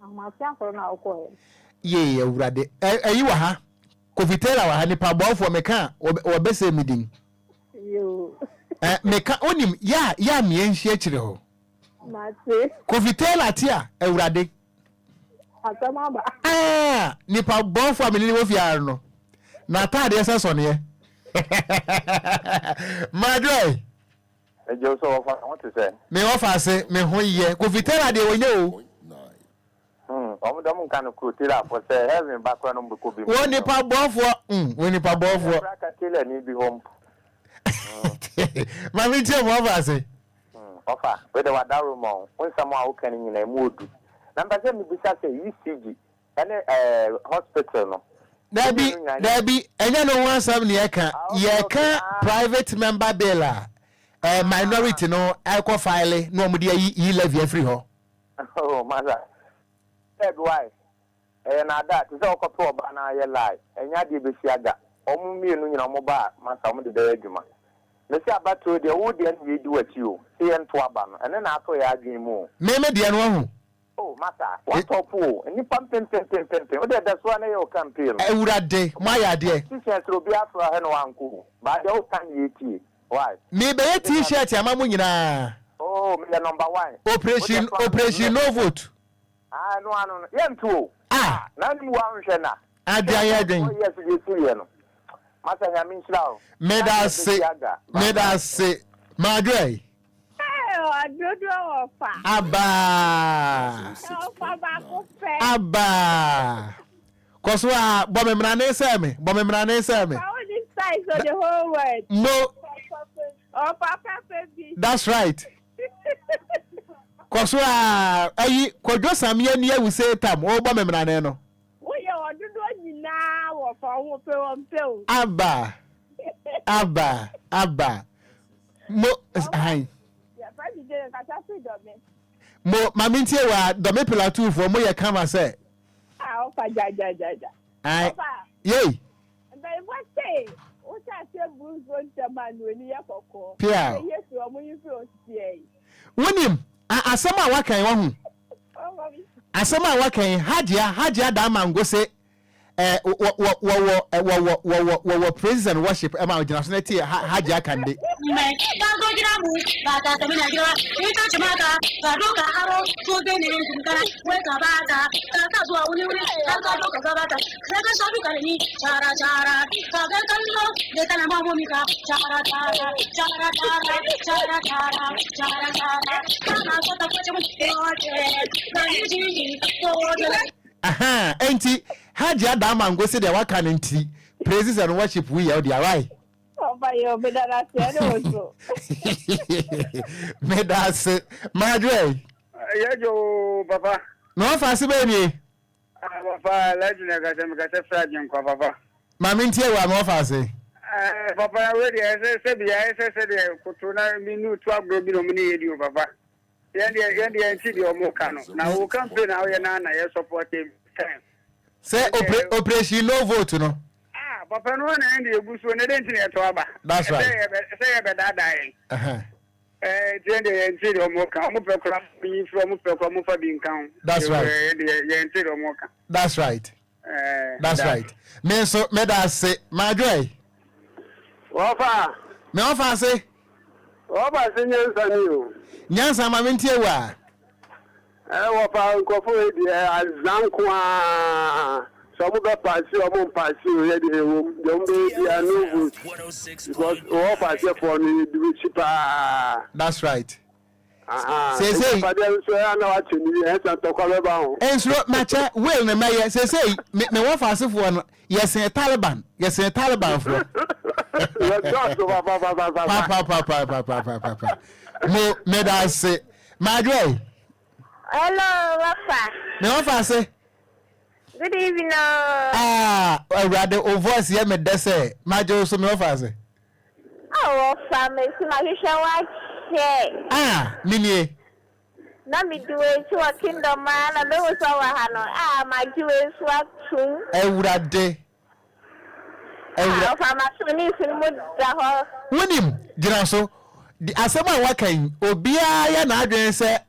Ahomakye asɔre no a wokɔeɛ no. Yei Awurade. Ɛ, ɛyi wɔ ha. Kofi Taylor wɔ ha. Nipa bɔɔfoɔ, meka a, wɔbɛ, wɔbɛsɛe me din. Yoo. Ɛ, meka, wonim, yɛ a, yɛ a meɛ nhyia akyire hɔ. Mate. Kofi Taylor te a, Awurade. Asɛm aba. Ah, nipa bɔɔfoɔ a mene ne wɔ fie ara no, n'ataadeɛ sɛ sɔneɛ. Madwoe. Megye wo so wɔfa, ho te sɛn? Me wɔfa ase, me ho yɛ. Kofi Taylor deɛ wɔnyɛ o. Hmm, wɔn deɛ wɔn nka no kuro Taylor fo sɛ heaven ba koraa na wɔn bɛkɔ bi mu. Wɔ nipa bɔfoɔ, hmm, wɔ nipa bɔfoɔ. Ɛfra ka Taylor ni bi hɔ mpo. Maame ntie mo wɔfa ase. Hmm, wɔfa, wei deɛ wadaworo ma wo, wo nsɛm a woka no nyinaa emu odu. Na mpɛ sɛ mebisa sɛ ECG ɛne ɛɛ hospital no. Dabi, dabi, ɛnyɛ no ho asɛm na yɛka. Ah, Yɛka ah. private member bill a eh, minority no ɛkɔ file na wɔn de ayi e levy afiri hɔ. Oh, masa. Beg why? Ɛyɛ naadaa, te sɛ wokɔpɛ ɔbaa na ayɛ lie, ɛnyɛ adeɛ bɛsi aga. Wɔn mmienu nyina wɔn ba a, masa wɔn de bɛyɛ adwuma. Mese abatoɔ deɛ, wo deɛ na yɛdi w'akyi o, se yɛnto aba no, ɛno na ato yɛn adwene mu o. Me me deɛ no wahu. Oh masa, watɔpo o, nnipa mpempempempempem, wo deɛ da so ara na yɛ wo campaign no. Awurade, moayɛ adeɛ. Politicians no obiara frɛ wo ahwɛ na wankɔ o, but deɛ woka no yɛtie, why? Merebɛyɛ T-shirt ama mo nyinaa. Oh, meyɛ number one. Operation, operation no vote. Ah, ɛno ano no, yɛnto o. Ah! Na anim wa nhwɛ na. Adwen ayɛ adwen. Four years deɛ ɛsi yɛ no. Masa Nyame nhyira wo. Meda ase, meda ase. Madwoɛ. Hey, ɔdodoɔ wɔ fa. Abaa. Ɔfa baako pɛ. Abaa. Kɔ so a bɔ me mmarane sɛ me, bɔ me mmarane sɛ me. Fa wo ni size of the whole world. Mo. Ɔfa pɛpɛ bi. That's right. Kɔ so a ayi Kwadwo Samia ni awu se tam wobɔ me mmarane no. Woyɛ ɔdodoɔ nyinaa wɔ fa wo pɛ wɔn pɛ o. Aba aba aba mo han. Mo ma me ntie wa dɔme pilatufoɔ mo yɛ kama sɛ. Ah ɔfa gya gya gya gya. Ai yei. Mpanyinfoɔ se wohyɛ aseɛ buru nsuo ntɛm a na w'ani yɛ kɔkɔɔ. Pia. Sɛ Yesu ɔmo yi firi ɔseɛ yi. Wonim asɛm a waka yi wahu. Asɛm a waka yi Hajia Hajia Damango se eh, wɔ wɔ wɔwɔ wɔwɔ wɔwɔ wɔwɔ praises and worship ɛma ogyina so na tie ha Hajia Kande. Ahaa enti Hajji Adaama Ngosi deɛ waka no nti praises and worship wei yɛ wo dea wai? Ɔfa yɛ o meda no ase ɛne wo so. Meda ase Madwoɛ. Yɛ dwo o papa. Na ɔfa ase bɛyɛ nie. Ah papa Alhaji na ɛkasa mekasa firi Agyenkwa papa. Maame ntie wo a ma ɔfa ase. Eh papa na wei deɛ ɛsɛ sɛ bia ɛsɛ sɛ deɛ koto na mi nu to agorɔ bi na ɔmo ne yɛ di o papa. Yɛn deɛ yɛn deɛ nti deɛ ɔmo ka no na wo campaign a woyɛ na na yɛ support every time. Sɛ opre operation no vote no. Ah papa no na yɛn deɛ egu so na ɛdɛ nti na yɛtɔ aba. That's right. Ɛsɛ yɛ ɛsɛ yɛ bɛ daadaa yɛn. Uh -huh. Ɛɛ nti yɛn deɛ yɛn ti deɛ ɔmo ka ɔmo pɛ kora ɔmo yi firi ɔmo pɛ kora ɔmo fa bi nka ho. That's right. Yɛn deɛ yɛn ti deɛ ɔmo ka. That's right. Ɛɛ. That's right. Me nso me da ase madwoɛ. Wɔfa. Me wɔfa ase. Wɔfa ase nyansa ni o. Nyansa ma me ntie wo a. Ɛɛ wɔfa nkurɔfo wei deɛ azan nko ara sɛ ɔmo bɛ paase ɔmo mpaase o yɛ deɛ ɛwɔ mu deɛ ɔmo bɛyɛ biara no vote because wɔfa aseɛfoɔ no yɛ di akyi paa. That's right. Seesei. Agyapadeɛ nso ɛyɛ a na wakyɛ no yie ɛnsa ntɔkwa bɛba ho. Nsuro makyɛ will no mɛyɛ seesei me me wɔfa asefoɔ no yɛsen Taliban yɛsen Taliban foɔ. Yɛdɔɔso papapapapa. Papapapapapapa mo meda ase madwoɛ. Hello, Wafa. Me wɔfa ase. Good evening. Oh. Ah, Awurade, o voice yɛ me dɛ sɛ magye wo so me wɔfa ase. Oh, wɔfa me si mahwehwɛ wakyɛ. Ah, me nie. Na me di w'akyi wɔ kingdom a na mehu sɛ wɔ ha no. Ah, magye wei so atum. Awurade. Awura. Ah, ɔfa maso ne nsu no mu da hɔ. Wonim, gyina so. Asɛm a waka yi, obiara yɛ n'adwene sɛ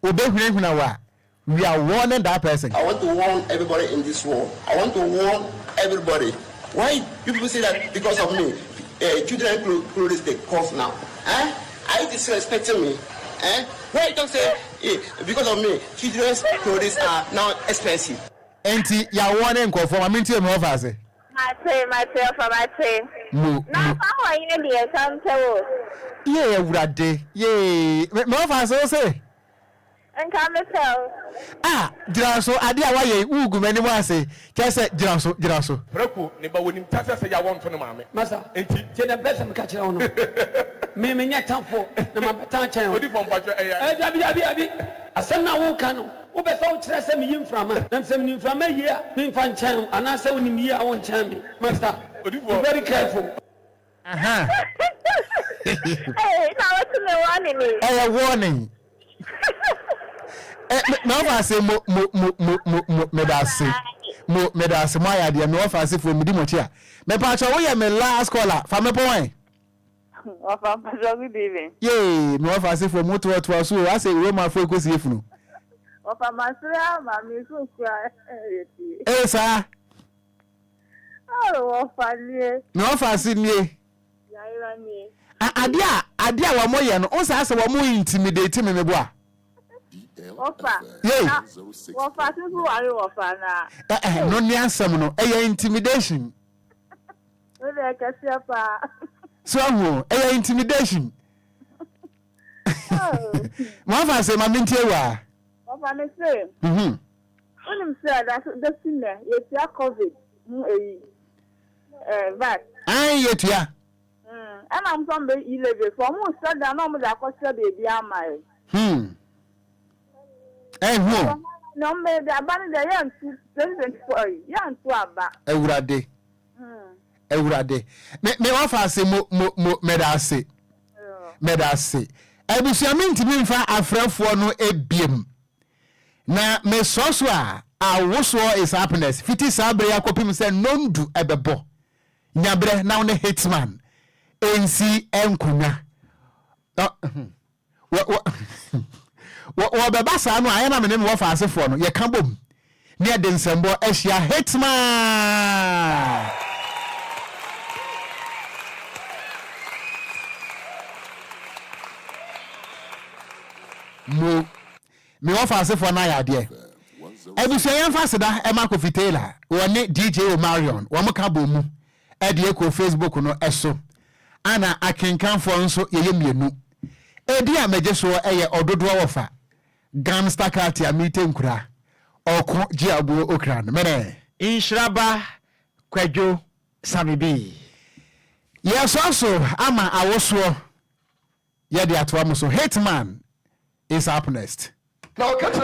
obehunahuna wo a, we are warning that person. I want to warn everybody in this world. I want to warn everybody. Why you people say that because of me, uh, children clothes they cost now? Eh? Are you disrespecting me? Eh? Why you don't say eh, because of me, children's clothes are now expensive? Enti yɛawoɔ ne nkurɔfoɔ ma mentie me wɔfa ase. Mate, mate, ɔfa mate. Mo, mo. Na ɔfa hɔ yɛ deɛ nka mpɛ wo. Yee Awurade, yee, me, me wɔfa ase wo se. Nka mepɛ wo. Ah, gyina so, adeɛ a woayɛ yi, woregu m'anim ase, kyerɛ sɛ, gyina so, gyina so. Prako, ne ba, wɔnim tase sɛ yɛ a wɔnto ne maame. Masa, Enti. tie deɛ mepɛ sɛ meka kyerɛ wo no. Me, menyɛ tamfo, na mabɛtan akyɛn wo. Odifoɔ, mpakyɛ, ɛyɛ. Eh, dabi, dabi, dabi. Asɛm no a woreka no, wopɛ sɛ wokyerɛ sɛ meyi mframa? Na sɛ menim mframa yie a, memfa nkyɛn wo, anaasɛ wonim yie a wonkyɛn me? Master, be very careful. Aha. Hey, na wotu me warning ni. Ɛyɛ warning. Eh, me ɔfa ase mo mo mo mo mo mo meda ase. Mo meda ase mo ayɛ adeɛ me wɔfa asefoɔ medi mo akyi a. Mepaakyɛw woyɛ me last caller fa me pɔn ɛ. Wɔfa mpakyɛw good evening. Yee me wɔfa asefoɔ mo toa toa so o asɛ Roma foɔ ekosi efunu. Wɔfa masere ama me so kura yɛ tie. Ee saa. Oh wɔfa nie. Me wɔfa ase nie. Yayera nie. Adeɛ a adeɛ a wɔn yɛ no nsa asɛ wɔn intimidate me meboa. Wɔfa. Yei. Na wɔfa so ware wɔfa na. Ɛ ɛ no ne asɛm no ɛyɛ intimidation. O de kɛseɛ paa. So ahu ɛyɛ intimidation. Wɔfa se ma mentie wa. Wɔfa me se. Wonim sɛ da so bɛsi nnɛ yɛtua covid ho eyi ɛɛ vat. Ayi yɛtua. Ɛna ɔmo sɛ ɔmo bɛ yi levy so ɔmo sɛ da na ɔmo de akɔhyɛ beebi ama yɛ. Ɛhu o. Na ɔmo bɛ de aba no deɛ yɛntu 2024 yi yɛntu aba. Awurade. Awurade. Me me wɔfa ase mo mo mo mɛda ase. Mɛda ase. Abusua mi ntumi nfa afrɛfoɔ no ebiem. Na mesɔ so a awosoɔ is happiness fiti saa bere akɔpem sɛ nondu ɛbɛbɔ. Nyabrɛ na wo ne hitman nsi nkonnwa. Wɔbɛba saa no a ɛyɛ na me ne me wɔfa asefoɔ no yɛka bom ne yɛde nsɛmbɔ ahyia hitman. Mo me wɔfa asefoɔ no ayɛ adeɛ. Abusua yɛmfa aseda ɛma Kofi Taylor wɔne DJ Omarion wɔn ka bɔ mu ɛde ɛkɔ Facebook no ɛso ana akenkanfoɔ nso yɛyɛ mmienu. Edin a megye soɔ ɛyɛ Ɔdodoɔ Wɔfa Gangsta Kati a mete nkura ɔko gye aboɔ okra no mene. Nhyira ba Kwadwo Sammy B. Yɛsɔɔ so ama awosoɔ yɛde atoa mo so Hitman is up next. Na ɔka kyerɛɛ.